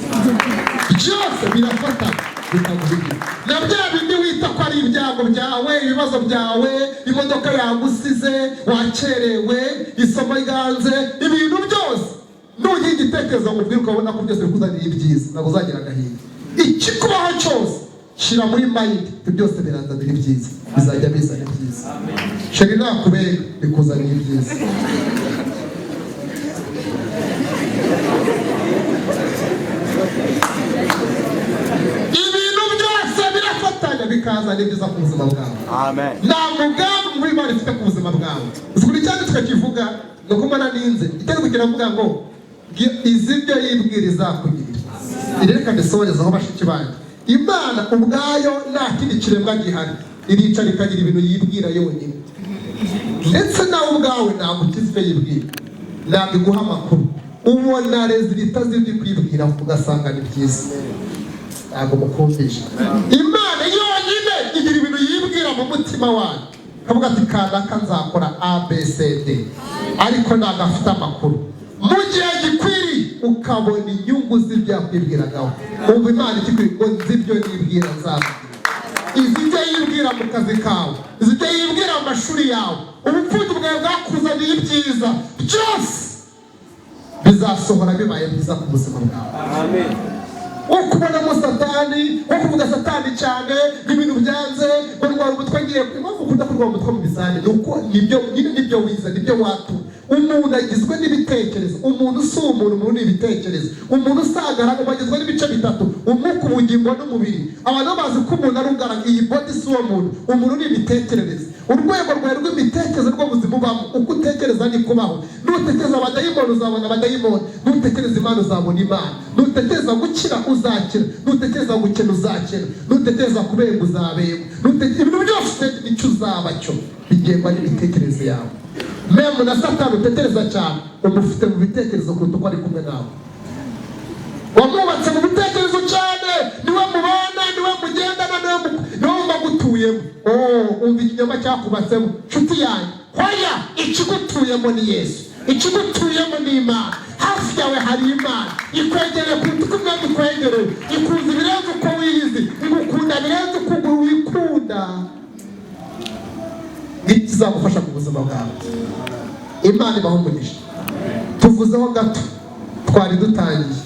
[SPEAKER 1] Byose birafatana bikaguha ibyiza. Na bya bindi wita ko ari ibyago byawe, ibibazo byawe, imodoka yagusize, wakerewe, isomo ryanze, ibintu byose, nugira igitekerezo ngo ubwire, ukabona ko byose bikuzanira ibyiza, ntabwo uzagira agahinda. Ikikubaho cyose shyira muri mind, byose biranzanira ibyiza, bizajya bizana ibyiza. Chéri nakubega, bikuzanira ibyiza. Ibintu byose birafatanya bikazana ibyiza ku buzima bwawe.
[SPEAKER 3] Amen.
[SPEAKER 1] Nta mugambi mubi Imana ifite ku buzima bwawe. Uzi ukuntu icyanditswe kivuga? Ni uko mbona ninze icyanditswe kiravuga ngo izi ibyo yibwira izakugirira. Reka ndisohorezaho, bashiki banjye. Imana ubwayo, nta kindi kiremwa gihari, iricara ikagira ibintu yibwira yonyine. Ndetse nawe ubwawe ntabwo ukizi ibyo yibwira, ntabwo iguha amakuru. Ubona résultat z'ibyo kwibwira, ugasanga ni byiza. Ntabwo mukumvisha. Imana yonyine igira ibintu yibwira mu mutima wayo, kavuga ati kanaka nzakora ABCD, ariko ntabwo afite amakuru. Mu gihe gikwiriye ukabona inyungu z'ibyo yakwibwiragaho. Ubu Imana ikikwiriye ngo nzi ibyo nibwira nzakubwira. Izi ibyo yibwira mu kazi kawe, izi ibyo yibwira mu mashuri yawe, ubupfubyi bwawe bwakuzaniye ibyiza byose, bizasohora bibaye byiza ku buzima bwawe. Wo kubonamo Satani, wo kuvuga Satani cyane, ibintu byanze, ngo ndwara umutwe ngiye. Impamvu ukunda kurwara umutwe mu bizamini ni uko nibyo nyine, nibyo wize, nibyo watuye. Umuntu agizwe n'ibitekerezo. Umuntu si umuntu, umuntu ni ibitekerezo. Umuntu usagara agizwe n'ibice bitatu: umwuka, ubugingo n'umubiri. Abantu bazi ko umuntu ari ugaragara, iyi body si uwo muntu. Umuntu ni imitekerereze. Urwego rwawe rw'imitekerereze rw'ubuzima ubamo, uko utekereza ni kubaho. Nutekereza abadayimoni uzabona abadayimoni, nutekereza Imana uzabona Imana, nutekereza gukira uzakira, nutekereza gukena uzakena, nutekereza kubenga uzabengwa. Ibintu byose icyo uzaba cyo bigengwa n'imitekerereze yawe. Même na Satani utekereza cyane, umufite mu bitekerezo kuruta uko ari kumwe nawe. Wamwubatse mu bitekerezo cyane, niwe mubana, niwe mugendana, niwe wumva agutuyemo. Oh, umva ikinyoma cyakubatsemo, nshuti yanjye. Hoya, ikigutuyemo ni Yesu, ikigutuyemo ni Imana. Hafi yawe hari Imana ikwegereye kuruta uko umwami ikwegereye. Ikuzi birenze uko wiyizi, igukunda birenze uko wikunda. Ngiki kizagufasha ku buzima bwawe. Imana ibaha umugisha. Tuvuzeho gato, twari dutangiye.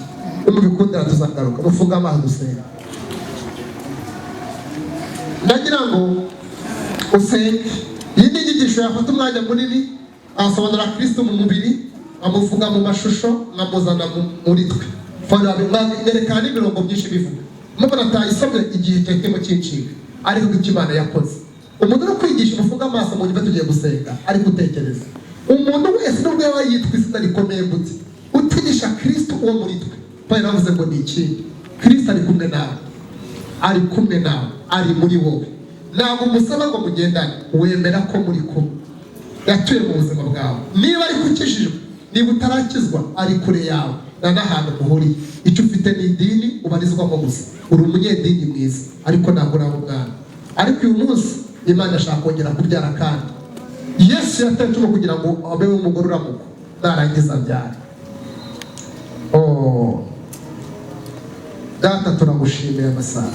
[SPEAKER 1] Nimubikundira tuzagaruka. Mufunge amaso dusenga. Ndagira ngo usenge. Iyi ni inyigisho yafata umwanya munini, asobanura Kristo mu mubiri, amuvuga mu mashusho, nkamuzana muri twe. Mwerekana n'imirongo myinshi bivuga. Mubona atayisomye igihe cyari kirimo kincika, ariko icyo Imana yakoze. Umuntu uri kwigisha, umufunga amaso mu gihe tugiye gusenga, ari gutekereza. Umuntu wese, nubwo yaba yitwa izina rikomeye gute, utigisha Kristo uwo muri twe, Paul yaravuze ngo ni ikindi. Kristo ari kumwe nawe, ari kumwe nawe, ari muri wowe. Ntabwo umusaba ngo mugendane, wemera ko muri kumwe. Yatuye mu buzima bwawe. Niba ari ukijijwe, niba utarakizwa, ari kure yawe, nta n'ahantu muhuriye. Icyo ufite ni idini ubarizwamo gusa, uri umunyedini mwiza, ariko ntabwo uraba umwana. Ariko uyu munsi Imana ashaka kongera kubyara. Kandi Yesu yateye icumu kugira ngo abe umugore uramukwa, narangiza abyare. Oh. Data, turagushimiye amasaha.